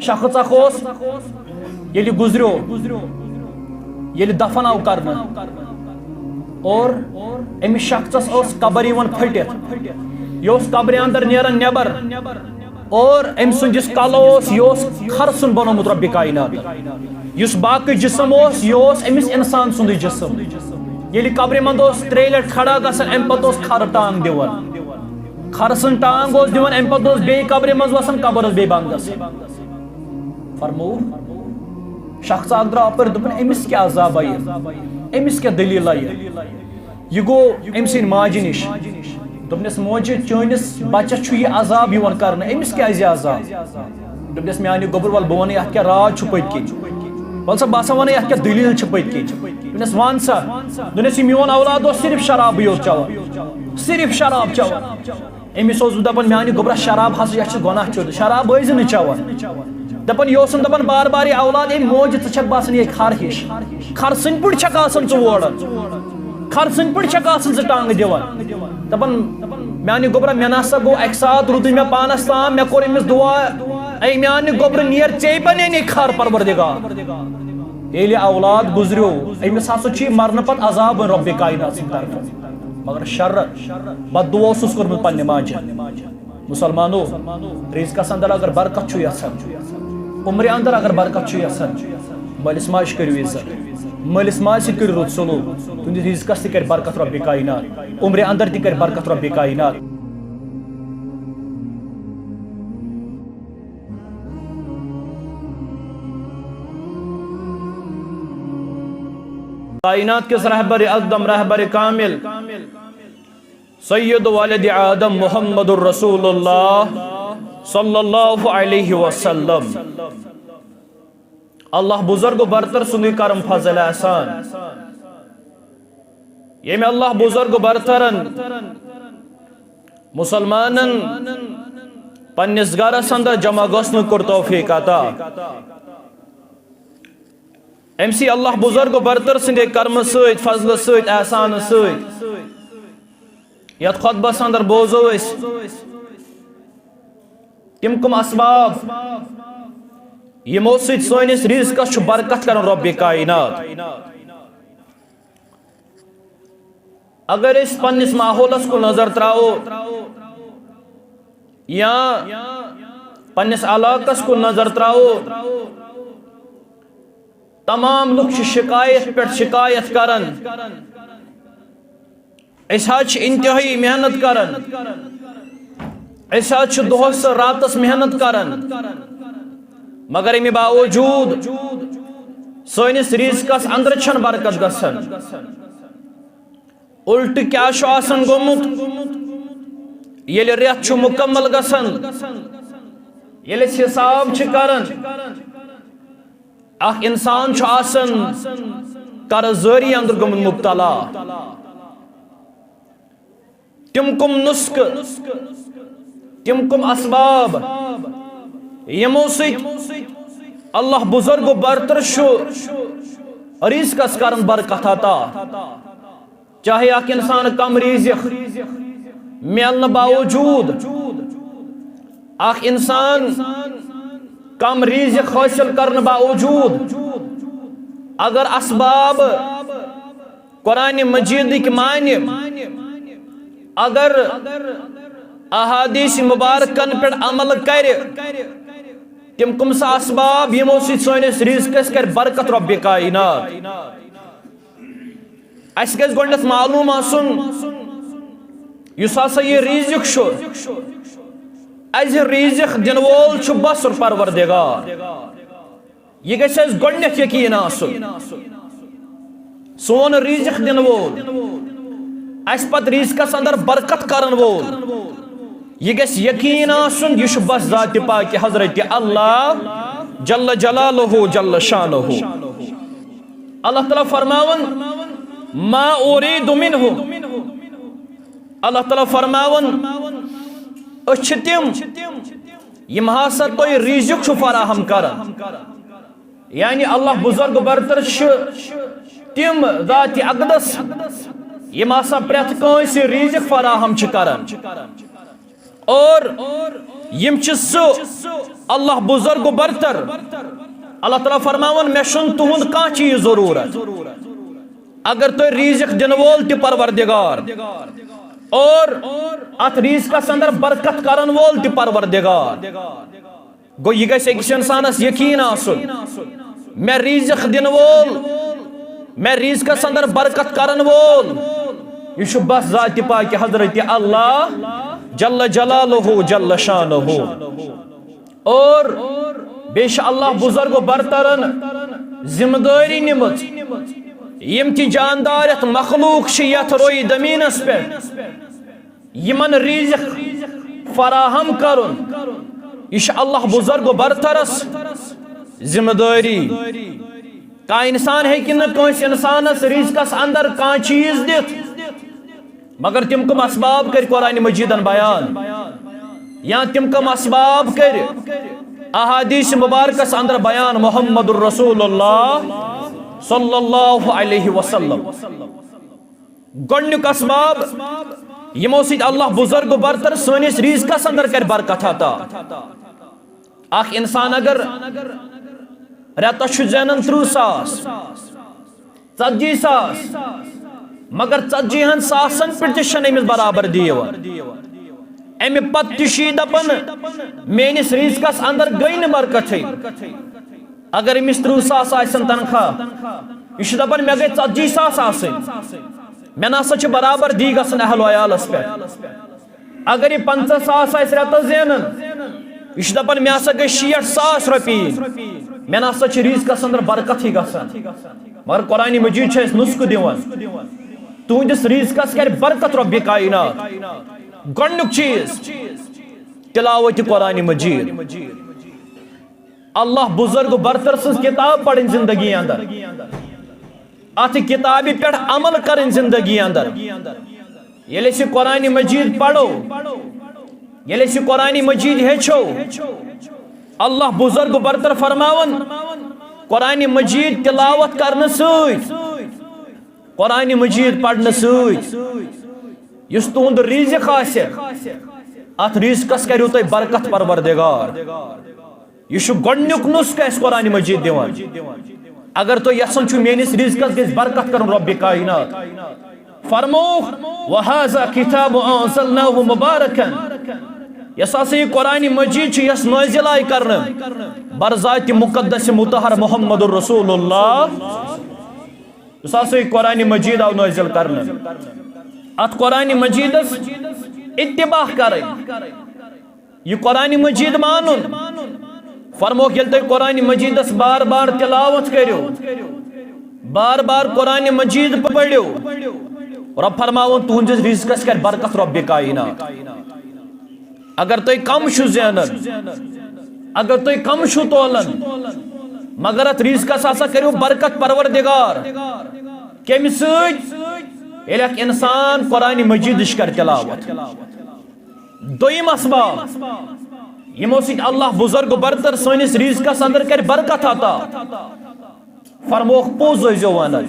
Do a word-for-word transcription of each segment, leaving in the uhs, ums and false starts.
شخص اکھ اوس، ییٚلہِ گُزریو، ییٚلہِ دفن آو کرنہٕ، اور أمِس شخصس ٲس قبر یِوان پھٔٹِتھ، یہِ اوس قبرِ اندر نیران نٮ۪بر، اور أمۍ سُنٛد یُس کلہٕ اوس، یہِ اوس کھرٕ سُنٛد بنومُت رۄبِ کاینات۔ یُس باقٕے جسم اوس، یہِ اوس أمِس انسان سُنٛدُے جسم۔ ییٚلہِ قبرِ منٛز اوس ترٛیٚیہِ لٹہِ کھڑا گژھان، اَمہِ پتہٕ اوس کھرٕ ٹانگ دِوان۔ کھرٕ سٕنٛز ٹانگ اوس دِوان، اَمہِ پتہٕ اوس بیٚیہِ قبرِ منٛز وسان، قبر ٲس بیٚیہِ بنٛد گژھان۔ فرموو، شخص اکھ درٛاو اپٲرۍ، دوٚپُن، "أمِس کیٛاہ عذاب آیہِ؟ أمِس کیٛاہ دٔلیٖل آیہِ؟" یہِ گوٚو أمۍ سٕنٛدِ ماجہِ نِش۔ دوٚپنَس، "موجہِ، چٲنِس بچس چھُ یہِ عذاب یِوان کرنہٕ، أمِس کیٛازِ عذاب؟" دوٚپنَس، "میٛانہِ گوٚبُر، وَلہٕ بہٕ وَنَے اَتھ کیٛاہ راز چھُ پٔتۍ کِنۍ۔ وَلہٕ سا، بہٕ ہسا وَنَے اَتھ کیٛاہ دٔلیٖل چھِ پٔتۍ کِنۍ۔" دوٚپنَس، "وَن سا۔" دوٚپنَس، "یہِ میون اولاد اوس صرف شرابٕے یوت چٮ۪وان، صرف شراب چٮ۪وان۔" أمِس اوس بہٕ دَپان، "میٛانہِ گوٚبرا، شراب ہسا، یہِ چھِ گۄناہ چیوٚد، شراب ٲسۍ زِ نہٕ چٮ۪وان۔" دَپان، یہِ اوسُم دَپان بار بار، یہِ اولاد، "اے موج، ژٕ چھَکھ باسان یہِ کھر ہِش، کھر سٕنٛدۍ پٲٹھۍ چھَکھ آسان ژٕ ووران، کھر سٕنٛدۍ پٲٹھۍ چھَکھ آسان ژٕ ٹانٛگہٕ دِوان۔" دَپان، "میٛانہِ گوٚبرا، مےٚ نہ سا گوٚو اَکہِ ساتہٕ، روٗدُے مےٚ پانَس تام، مےٚ کوٚر أمِس دُعا، اے میٛانہِ گوٚبرٕ، نیر ژے بَنے نے کھر، پروردگار۔" ییٚلہِ اولاد گُزریو، أمِس ہسا چھُ یہِ مرنہٕ پتہٕ عذاب رۄبِ کاینات سٕنٛدِ طرفہٕ۔ مگر شرن، بددعا اوسُس کوٚرمُت پننہِ ماجہِ۔ مسلمانو، رزقس اندر اگر برکت چھُ یژھان، عمرِ اندر اگر برکت چھُ یژھان، مٲلِس ماجہِ کٔرِو عزت، مٲلِس ماجہِ سۭتۍ کٔرِو رُت سلوک، تُہنٛدِس رزقس تہِ کرِ برکت رۄبِ کاینات، عمرِ اندر تہِ کرِ برکت رۄبِ کاینات۔ کائنات کس رہبر اعظم، رہبر کامل، سید ولد آدم محمد رسول اللہ صلی اللہ علیہ وسلم۔ اللہ بزرگ برتر سُنٛدُے کرم فضل احسان، ییٚمۍ اللہ بزرگ برترن مسلمانن پننِس گرس اندر جمع گژھنُک کوٚر توفیق عطا۔ أمۍ سی اللہ بزرگ برتر سٕنٛدِ کرمہٕ سۭتۍ، فضلہٕ سۭتۍ، احسانہٕ سۭتۍ یتھ خطبس اندر بوزو أسۍ، تِم کم اسباب یِمو سۭتۍ سٲنِس رزقس چھُ برکت کران رۄبِ کائنات۔ اگر أسۍ پننِس ماحولس کُن نظر تراوو یا پننِس علاقس کُن نظر تراوو، تمام لُکھ چھِ شکایت پٮ۪ٹھ شکایت کران۔ أسۍ حظ چھِ انتہٲئی محنت کران، أسۍ حظ چھِ دۄہس تہٕ راتس محنت کران، مگر امہِ باوجود سٲنِس رزقس اندر چھنہٕ برکت گژھان۔ الٹہٕ کیٛاہ چھُ آسان گوٚمُت؟ ییٚلہِ رٮ۪تھ چھُ مُکمل گژھان، ییٚلہِ أسۍ حساب چھِ کران، اکھ انسان چھُ آسان قرض دٲری اندر گوٚمُت مبتلا۔ تِم کم نسخہٕ، تِم کم اسباب، یِمو سۭتۍ اللہ بزرگ و برتر چھُ رزقس کران برکت عطا۔ چاہے اکھ انسان کم رزق ملنہٕ باوجود، اکھ انسان کم رزق حٲصِل کرنہٕ باوجود، اگر اسباب قرآن مجیدٕکۍ معنی، اگر احادیث مبارکن پٮ۪ٹھ عمل کرِ، تِم کم سا اسباب یِمو سۭتۍ سٲنِس رزقس کرِ برکت رۄبِ کائنات۔ اسہِ گژھِ گۄڈنیتھ معلوم آسُن، یُس ہسا یہِ رزق چھُ، اسہِ رزق دِنہٕ وول چھُ بس پروردگار۔ یہِ گژھِ اسہِ گۄڈنیتھ یقین آسُن۔ سون رزق دِنہٕ وول، اسہِ پتہٕ رزقس اندر برکت کرن وول، یہِ گژھِ یقین آسُن، یہِ چھُ بس ذاتِ پاکِ حضرت اللہ جل جلالہ جل شانہ۔ اللہ تعالیٰ فرماون، "ما ارید منہم"، اللہ تعالیٰ فرماون، أسۍ چھِ تِم یِم ہسا تۄہہِ رزق چھُ فراہم کران۔ یعنی اللہ بزرگ برتر چھِ تِم ذاتِ اقدس یِم ہسا پرٛٮ۪تھ کٲنٛسہِ رزق فراہم چھِ کران۔ اور یم چھ سہ اللہ بزرگ و برتر، اللہ تعالیٰ فرماوان، مےٚ چھُنہٕ تُہُنٛد کانٛہہ چیٖز ضروٗرت۔ اگر تۄہہِ رزق دِنہٕ وول تہِ پروردگار، اور اتھ رزقس اندر برکت کرن وول تہِ پروردگار۔ گوٚو، یہِ گژھِ أکِس انسانس یقین آسُن، مےٚ رزق دِنہٕ وول، مےٚ رزقس اندر برکت کرن وول، یہِ چھُ بس ذاتِ پاکِ حضرت اللہ جل جلالہ جل شانہ۔ اور بیٚیہِ چھِ اللہ بزرگ و برترن ذمہ دٲری نِمٕژ، یِم تہِ جاندار یتھ مخلوق چھِ یتھ روی دٔمیٖنس پٮ۪ٹھ، یِمن رزق فراہم کرُن، یہِ چھُ اللہ بزرگ و برترس ذمہ دٲری۔ کانٛہہ انسان ہیٚکہِ نہٕ کٲنٛسہِ انسانس رزقس اندر کانٛہہ چیٖز دِتھ، مگر تِم کم اسباب کٔرۍ قرآن مجیدن بیان، یا تِم کم اسباب کٔرۍ احادیث مبارکس اندر بیان محمد رسول اللہ صلی اللہ علیہ وسلم۔ گۄڈنیُک اسباب، یِمو سۭتۍ اللہ بزرگ و برتر سٲنِس رزقس اندر کرِ برکت عطا۔ اکھ انسان اگر رٮ۪تس چھُ زینان ترٕٛہ ساس، ژتجی ساس، مگر ژتجی ہن ساسن پٮ۪ٹھ تہِ چھنہٕ أمِس برابردی یِوان۔ امہِ پتہٕ تہِ چھُ یہِ دپان، میٲنِس رزقس اندر گٔے نہٕ برکتھٕے۔ اگر أمِس ترٕٛہ ساس آسن تنخواہ، یہِ چھُ دپان، مےٚ گٔے ژتجی ساس آسٕنۍ، مےٚ نسا چھِ برابردی گژھان اہل و عیالس پٮ۪ٹھ۔ اگر یہِ پنژاہ ساس آسہِ رٮ۪تس زینان، یہِ چھُ دپان، مےٚ ہسا گٔے شیٹھ ساس رۄپیہِ یِنۍ، مےٚ نسا چھِ رزقس اندر برکتھٕے گژھان۔ مگر قرآن مجید چھُ اَسہِ نسخہٕ دِوان، تُہنٛدِس رزقس کرِ برکت رۄبِ کائنات۔ گۄڈنیُک چیٖز، تلاوت قرآن مجید۔ اللہ بزرگ برتر سٕنٛز کتاب پرٕنۍ زندگی اندر، اتھ کتابہِ پٮ۪ٹھ عمل کرٕنۍ زندگی اندر۔ ییٚلہِ أسۍ یہِ قرآن مجید پرو، ییٚلہِ أسۍ یہِ قرآن مجید ہیٚچھو، اللہ بزرگ برتر فرماوان، قرآن مجید تلاوت کرنہٕ سۭتۍ، قرآن مجید پرنہٕ سۭتۍ یُس تُہُنٛد رزق آسہِ، اتھ رزقس کریو تۄہہِ برکت پروردگار۔ یہِ چھُ گۄڈنیُک نسخہٕ اَسہِ قرآن مجید دِوان۔ اگر تُہۍ یژھان چھِو میٲنِس رزقس گژھِ برکت کرُن رۄبِ کائنات، فرمووُکھ، وَهَذَا كِتَابٌ أَنزَلْنَاهُ مُبَارَكٌ۔ یۄس ہسا یہِ قرآن مجید چھِ، یۄس نٲزِل آیہِ کرنہٕ برذاتِ مقدس مطہر محمد رسول اللہ، یُس ہسا یہِ قرآن مجید آو نٲزِل کرنہٕ، اتھ قرآن مجیدس اتباع کرٕنۍ۔ یہِ قرآن مجید مانُن۔ فرمووُکھ، ییٚلہِ تُہۍ قرآن مجیدس بار بار تلاوت کٔرِو، بار بار قرآن مجید پٔرِو، رۄب فرماوُن، تُہنٛدِس رزقس کرِ برکت رۄبِ کائنات۔ اگر تُہۍ کم چھِو زینان، اگر تُہۍ کم چھِو تولان، مگر اتھ رزقس ہسا کٔرِو برکت پروردگار۔ کمہِ سۭتۍ؟ ییٚلہِ اکھ انسان قرآن مجیدٕچ کرِ تلاوت۔ دوٚیِم اسباب، یِمو سۭتۍ اللہ بزرگ برتر سٲنِس رزقس اندر کرِ برکت عطا۔ فرمووُکھ، پوٚز ٲسۍزیو ونان،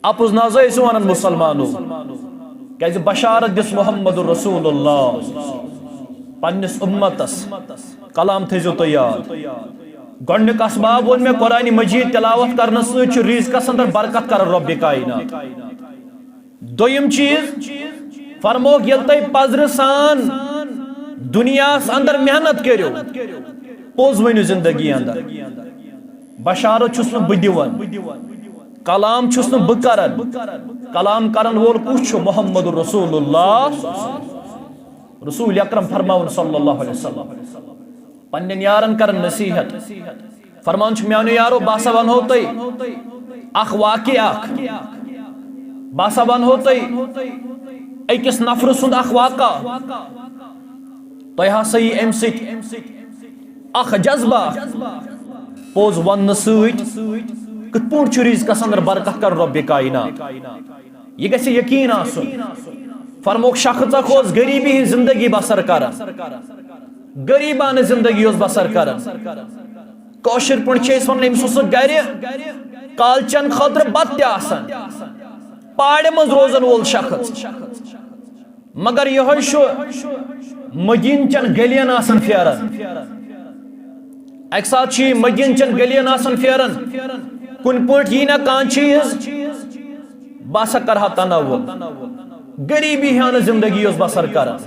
اپُز نہ حظ ٲسِو ونان مسلمانو، کیازِ بشارت دِژ محمد رسول اللہ پننِس امتس۔ کلام تھٲیزیو تُہۍ یاد۔ گۄڈنیُک اسباب ووٚن مےٚ، قرآن مجید تلاوت کرنہٕ سۭتۍ چھُ رزقس اندر برکت کران رۄبِ کائنات۔ دوٚیِم چیٖز، فرمووُکھ، ییٚلہِ تُہۍ پزرٕ سان دُنیاہس اندر محنت کٔرِو، پوٚز ؤنِو زندگی اندر، بشارت چھُس نہٕ بہٕ دِوان، کلام چھُس نہٕ بہٕ کران، کلام کرن وول کُس چھُ؟ محمد رسول اللہ، رسول اکرم فرماوُن صلی اللہ علیہ وسلم۔ پننٮ۪ن یارن کران نصیحت، فرمان چھُ، میانیو یارو، بہٕ ہسا ونہو تۄہہِ اکھ واقعہٕ اکھ، بہٕ ہسا ونہو تۄہہِ أکِس نفرٕ سُنٛد اکھ واقعہٕ، تۄہہِ ہسا یی امہِ سۭتۍ اکھ جذبہ، پوٚز وننہٕ سۭتۍ کِتھ پٲٹھۍ چھُ رزقس اندر برکت کران رۄبِ کائنات۔ یہِ گژھِ یقین آسُن۔ فرمووُکھ، شخص اکھ اوس غریبی ہٕنٛز زندگی بسر کران، غریبانہٕ زندگی اوس بسر کران۔ کٲشِر پٲٹھۍ چھِ أسۍ ونان، أمِس اوس نہٕ گرِ کالچن خٲطرٕ بتہٕ تہِ آسان، پاڑِ منٛز روزن وول شخص۔ مگر یہوے چھُ مدیٖنہٕ چٮ۪ن گٔلین آسان پھیران۔ اکہِ ساتہٕ چھُ یہِ مدیٖنہٕ چٮ۪ن گٔلین آسان پھیران، کُنہِ پٲٹھۍ یی نہ کانٛہہ چیٖز، بہٕ ہسا کرٕ ہا تنوُل، غریٖبی ہیانہٕ زندگی اوس بسر کران۔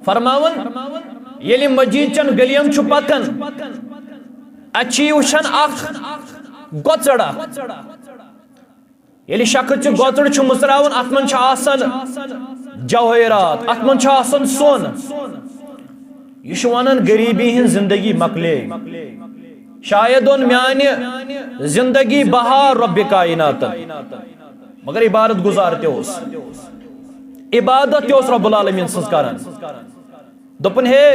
فرماوان، ییٚلہِ مدیٖنہٕ چٮ۪ن گٔلین چھُ پکان، اتہِ چھُ یہِ وٕچھان اکھ گۄژٕر اکھ۔ ییٚلہِ شخص چھُ گۄژٕر چھُ مُژراوان، اتھ منٛز چھُ آسان جوٲہِرات، اتھ منٛز چھُ آسان سۄن۔ یہِ چھُ ونان، غریٖبی ہٕنٛز زندگی مۄکلے، شاید اوٚن میانہِ زندگی بہار رۄبِ کایناتن۔ مگر عبادت گزار تہِ اوس، عبادت تہِ اوس رب العالمین سٕنٛز کران۔ دوٚپُن، ہے،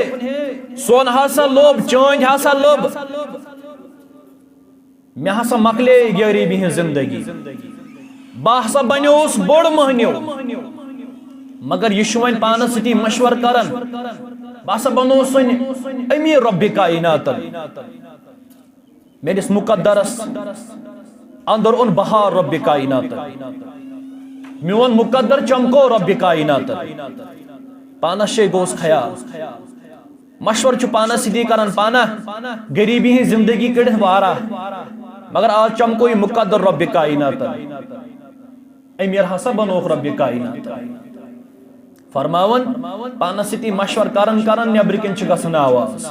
سۄن ہسا لوٚب، چٲنٛدۍ ہسا لوٚب، مےٚ ہسا مۄکلے غریٖبی ہٕنٛز زندگی، بہٕ ہسا بنیوس بوٚڑ مٔہنیو۔ مگر یہِ چھُ وۄنۍ پانس سۭتی مشور کران، بہٕ ہسا بنوس وۄنۍ امیر رۄبِ کایناتن۔ میٲنِس مقدرس اندر اوٚن بہار رۄبِ کایناتن، میون مقدر چمکو رۄبِ کایناتن۔ پانس چھے گوس خیال، مشور چھُ پانس سۭتی کران، پانہ غریٖبی ہٕنٛز زندگی کٔڑِتھ واریاہ، مگر آز چمکو یہِ مقدر رۄبِ کایناتن۔ امیر ہسا بنوکھ رۄبِ کاینات۔ فرماوان، پانس سۭتی مشور کران کران نیبرٕ کِنۍ چھِ گژھان آواز،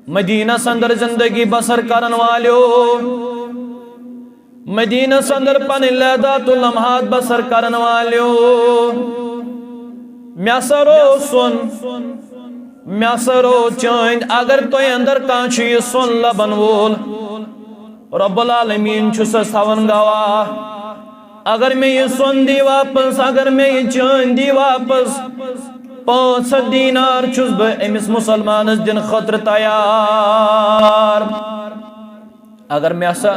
مدینس اندر زندگی بسر کرن والیو، مدینس اندر پنٕنۍ لذات و لمحات بسر کرن والیو، مےٚ ہسا رو سۄن، مےٚ ہسا رو چٲنٛدۍ۔ اگر تۄہہِ اندر کانٛہہ چھُ یہِ سۄن لبن وول، رب العالمین چھُ سس تھاوان گواہ۔ اگر مےٚ یہِ سۄن دی واپس، اگر مےٚ یہِ چٲنٛدۍ دی واپس، پانٛژھ ہتھ دینار چھُس بہٕ أمِس مسلمانس دِنہٕ خٲطرٕ تیار۔ اگر مےٚ ہسا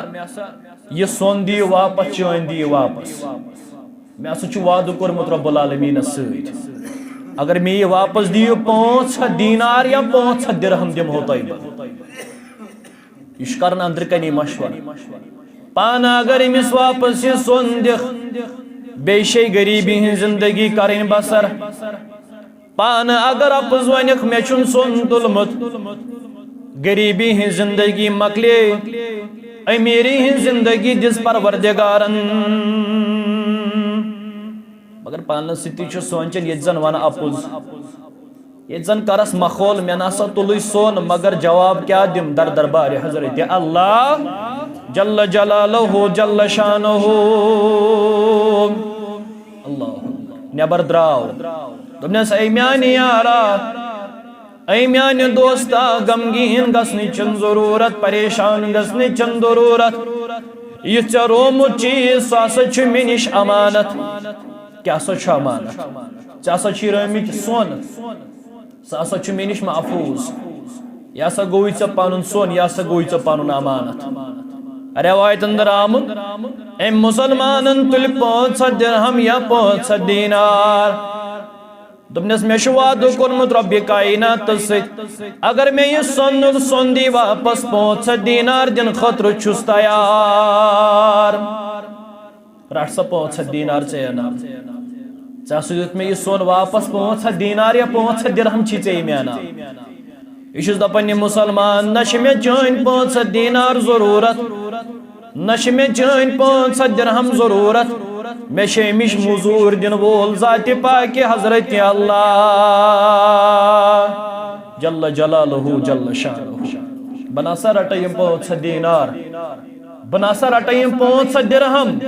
یہِ سۄن دِیِو واپس، چٲنٛدۍ دِیِو واپس، مےٚ ہسا چھُ وعدٕ کوٚرمُت رب العالمینس سۭتۍ، اگر مےٚ یہِ واپس دِیِو، پانٛژھ ہتھ دینار یا پانٛژھ ہتھ درہم دِمہو تۄہہِ بہٕ۔ یہِ چھُ کران أنٛدرٕ کَنی مشورٕ۔ پانہٕ اگر أمِس واپس یہِ سۄن دِکھ، بیٚیہِ چھے غریٖبی ہٕنٛز زندگی کرٕنۍ بسر۔ پانہٕ اگر اپُز ونکھ، مےٚ چھُنہٕ سۄن تُلمُت، غریٖبی ہٕنٛز زندگی مۄکلے، أمیٖری ہٕنٛز زندگی دِژ پروردگارن۔ مگر پانس سۭتی چھُ سونٛچان، ییٚتہِ زن ونہٕ اپُز، ییٚتہِ زن کرس مخول، مےٚ نسا تُلٕے سۄن، مگر جواب کیٛاہ دِم در دربارِ حضرت اللہ جل جلالہ جل شانہ۔ اللہ نٮ۪بر درٛاو، دوٚپنس، اے میانہِ یارا، اے میانہِ دوستا، غمگیٖن گژھنٕچ چھَنہٕ ضروٗرت، پریشان گژھنٕچ چھَنہٕ ضروٗرت۔ یہِ ژےٚ رومُت چیٖز، سُہ ہسا چھُ مےٚ نِش امانت۔ کیٛاہ سا چھُ امانت؟ ژےٚ ہسا چھُے رٲومٕتۍ سۄن، سُہ ہسا چھُ مےٚ نِش محفوظ۔ یہِ ہسا گوٚوُے ژےٚ پنُن سۄن، یہِ ہسا گوٚوُے ژےٚ پنُن امانت۔ رٮ۪وایتن اندر آمُت، أمۍ مسلمانن تُلۍ پانٛژھ ہتھ درہم یا پانٛژھ ہتھ دینار۔ دوٚپنس، مےٚ چھُ وعدٕ کوٚرمُت رۄبِ کایناتس سۭتۍ، اگر مےٚ یہِ سۄنُک سۄن دی واپس، پانٛژھ ہتھ دینار دِنہٕ خٲطرٕ چھُس تیار۔ رٹھ سا پانٛژھ ہتھ دینار ژےٚ انعام۔ ژےٚ ہسا دیُت مےٚ یہِ سۄن واپس، پانٛژھ ہتھ دینار یا پانٛژھ ہتھ درہم چھی ژےٚ یہِ مےٚ انعام۔ یہِ چھُس دپان، یہِ مسلمان، نہ چھِ مےٚ چٲنۍ پانٛژھ ہتھ دینار ضروٗرت، نہ چھِ مےٚ چٲنۍ پانٛژھ ہتھ درہم ضروٗرت، مےٚ چھِ اَمِچ مٔزوٗرۍ دِنہٕ وول ذاتِ پاکہِ حضرتِ اللہ جل جلالہ جل شانہ۔ بہٕ نہ سا رٹہٕ یِم پانٛژھ ہتھ دینار، بہٕ نہ سا رٹہٕ یِم پانٛژھ ہتھ درہم،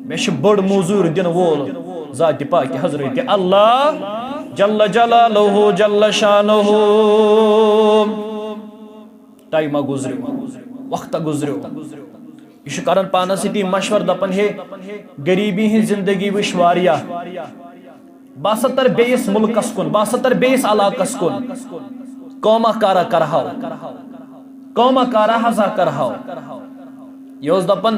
مےٚ چھِ بٔڑ مٔزوٗرۍ دِنہٕ وول ذاتِ پاکہِ حضرتِ اللہ جل جلالہ جل شانہ۔ ٹایمہ گُزریو، وقتہ گُزریو۔ یہِ چھُ کران پانس سۭتی مشور، دپان، ہے، غریٖبی ہٕنٛز زندگی وٕچھ واریاہ، بہٕ ہسا ترٕ بیٚیِس مُلکس کُن، بہٕ ہسا ترٕ بیٚیِس علاقس کُن، کٲمہ کارا کرہاو، کٲمہ کارا ہسا کرہاو۔ یہِ اوس دپان،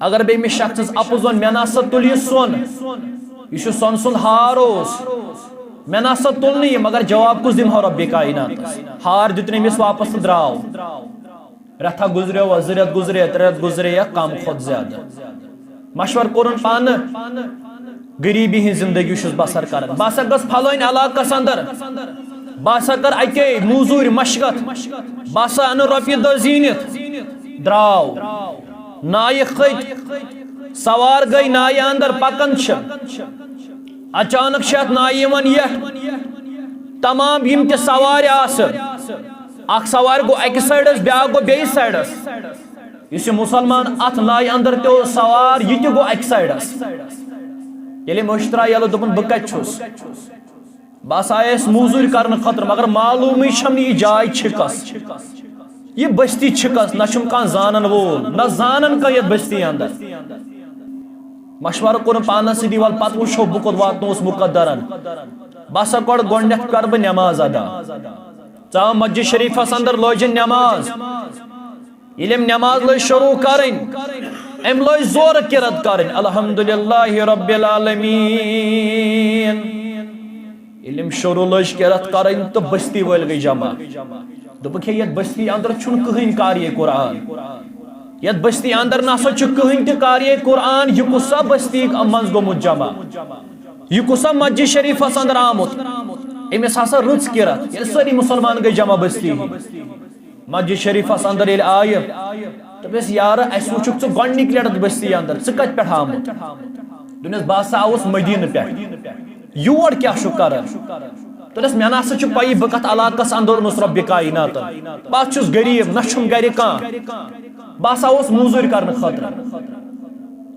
اگر بیٚیہِ أمِس شخصس اپُز وَن، مےٚ نہ سا تُل یہِ سۄن، یہِ چھُ سۄن سُنٛد ہار اوس، مےٚ نہ سا تُل نہٕ یہِ، مگر جواب کُس دِمہٕ ہا رۄبِ کایناتس؟ ہار دیُت نہٕ أمِس واپس تہٕ درٛاو۔ رٮ۪تھا گُزریو، زٕ رٮ۪تھ گُزرے، ترٛےٚ رٮ۪تھ گُزرے یا کم کھۄتہٕ زیادٕ۔ مشور کوٚرُن پانہٕ، غریبی ہٕنٛز زندگی چھُس بسر کران۔ بہٕ ہسا گژھٕ فلٲنۍ علاقس اندر، بہٕ ہسا کر اتے موٚزوٗرۍ مشقت، بہٕ ہسا انہٕ رۄپیہِ دہ زیٖنِتھ۔ درٛاو، نایہِ کھٔتۍ، سوار گٔے نایہِ اندر، پکان چھِ۔ اچانک چھِ اتھ نایہِ یِوان یٹھ۔ تمام یِم تہِ سوارِ آسہٕ، اکھ سوار گوٚو اکہِ سایڈس، بیاکھ گوٚو بیٚیِس سایڈس۔ یُس یہِ مسلمان اتھ نایہِ اندر تہِ اوس سوار، یہِ تہِ گوٚو اکہِ سایڈس۔ ییٚلہِ أمۍ أچھ ترٛایہِ یَلہٕ، دوٚپُن، "بہٕ کتہِ چھُس؟" بہٕ ہسا آیس موٚزوٗرۍ کرنہٕ خٲطرٕ، مگر معلومٕے چھم نہٕ یہِ جاے چھِ کس، یہِ بستی چھِ کس، نہ چھُم کانٛہہ زانن وول، نہ زانن کانٛہہ یتھ بستی اندر۔ مشورٕ کوٚرُن پانس سۭتی، "ول پتہٕ وٕچھو بہٕ کوٚت واتنووُس مقدرن۔ بہٕ ہسا کر گۄڈٕنیتھ کرٕ بہٕ نٮ۪ماز ادا۔" ژاو مسجد شریفس اندر، لٲجِن نٮ۪ماز۔ ییٚلہِ أمۍ نٮ۪ماز لٲج شروٗع کرٕنۍ، أمۍ لٲج زورٕ قرات کرٕنۍ، "الحمدللہ رب العالمین۔" ییٚلہِ أمۍ شروٗع لٲج قرات کرٕنۍ تہٕ بستی وٲلۍ گٔے جمع۔ دوٚپُکھ، "ہے، یتھ بستی اندر چھُنہٕ کٕہٕنۍ قاری قرآن، یتھ بستی اندر نہ سا چھُ کٕہٕنۍ تہِ قاری قرآن، یہِ کُس سا بستی منٛز گوٚمُت جمع؟ یہِ کُس سا مسجد شریفس اندر آمُت؟" أمِس ہسا رٕژ قرات، ییٚلہِ سٲری مسلمان گٔے جمع بستی ہٕنٛدۍ۔ مسجد شریفس اندر ییٚلہِ آیہِ، دوٚپنس، "یارٕ، اسہِ وُچھُکھ ژٕ گۄڈنِکۍ لٹہِ بستی اندر، ژٕ کتہِ پٮ۪ٹھ آمُت؟" دوٚپنس، "بہٕ ہسا آوُس مدینہٕ پٮ۪ٹھ، یور کیٛاہ چھُکھ کران؟" دوٚپنس، "مےٚ نہ سا چھُ پَیی بہٕ کتھ علاقس اندر اوٚنُس رۄبِ کایناتن، بہٕ ہسا چھُس غریب، نہ چھُم گرِ کانٛہہ، بہٕ ہسا آوُس موٚزوٗرۍ کرنہٕ خٲطرٕ۔"